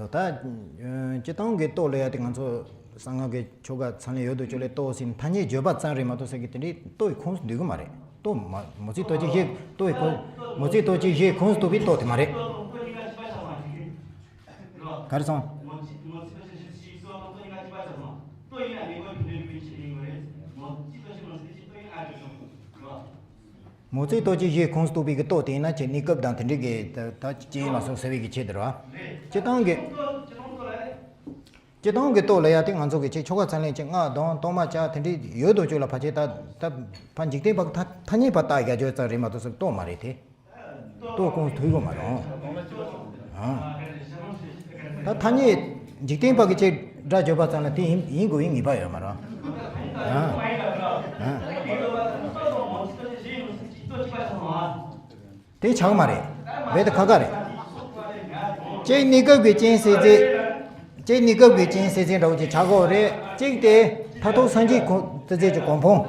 ད་སྤྱིར་བཏང་གི་ལྟོ་ལབ་ཡ་དེ་ང་ཚོ་གསང་སྔགས་ཀྱི་ཆོ་ག་ཚང་ལས་ཡོད་དོ་ཅོག་ལས་ལྟོ་ཟེར་ཐ་སྙད་བརྗོད་པ་ཙམ་རེད་མ་གཏོགས་ཟེར་གི་དེ་འདྲའི་ལྟོ་ཡི་ཁོངས་སུ་འདུས་གི་མ་རེད། ལྟོ་མ་མོ་རྩིས་ལྟོ་ཅི་ཞེས་ལྟོ་ཡི་ཁོངས་མོ་རྩིས་ལྟོ་ཅི་ཞེས་ཁོངས་སུ་གཏུགས་པའི་ལྟོ་དེ་མ་རེད། ག་རེ་སོང་། མོ་རྩིས་ལྟོ་ཅི་ཞེས་ཁོངས་སུ་གཏུགས་པའི་གི་ལྟོ་དེ་ཡིན་ན་ཁྱེད་གནས་སྐབས་དང་དེ་འདྲའི་གི་ད་ད་ཅི་ཡིན་ལ་སོགས་ཟེར་བའི་གི་ཆེད་དུ་རེད་བ། སྤྱིར་བཏང་གི་སྤྱིར་བཏང་གི་ལྟོ་ལབ་ཡ་དེ་ང་ཚོ་གི་ཆེ་ཆོ་ག་ཚང་ལས་ཆེ་སྔགས་གདོན་གཏོར་མ་བྱ་དེ་འདྲའི་ཡོད་དོ་ཅོག་ལ་ཕལ་ཆེར་ད་ད་ཕ་འཇིག་རྟེན་པ་ཐ་ཐ་སྙད་པ་བཏགས་རྒྱ་ཅོ་ཙམ་རེད་མ་གཏོགས་ཟེར་ལྟོ་མ་རེད་དེ། ལྟོ་ཁོངས་ཐུག་གི་མ་རེད། ཨང་། ད་ཐ་སྙད་འཇིག་རྟེན་པ་གི་ཆེ་སྒྲ་བརྗོད་པ་ཙམ་ལ་དེ་ཡིན་ཡིན་དགོས་ཡིན་ངེས་པ་ཡོད་མ་རེད། ཨང་། ཨང་། དེ་ཆགས་མ་རེད། རྦད་དེ་ཁག་ཁག་རེད། གཅིག་གནས་སྐབས་ཀྱི་རྐྱེན་སེལ་ཚེ། གཅིག་གནས་སྐབས་ཀྱི་རྐྱེན་སེལ་ཚེ་འདྲ་བོ་ཅིག་ཆགས་ཀྱི་ཡོད་རེད། གཅིག་དེ་མཐར་ཐུག་སངས་རྒྱས་གོ་ཚུལ་ཚད་ཀྱི་གོ་འཕང་།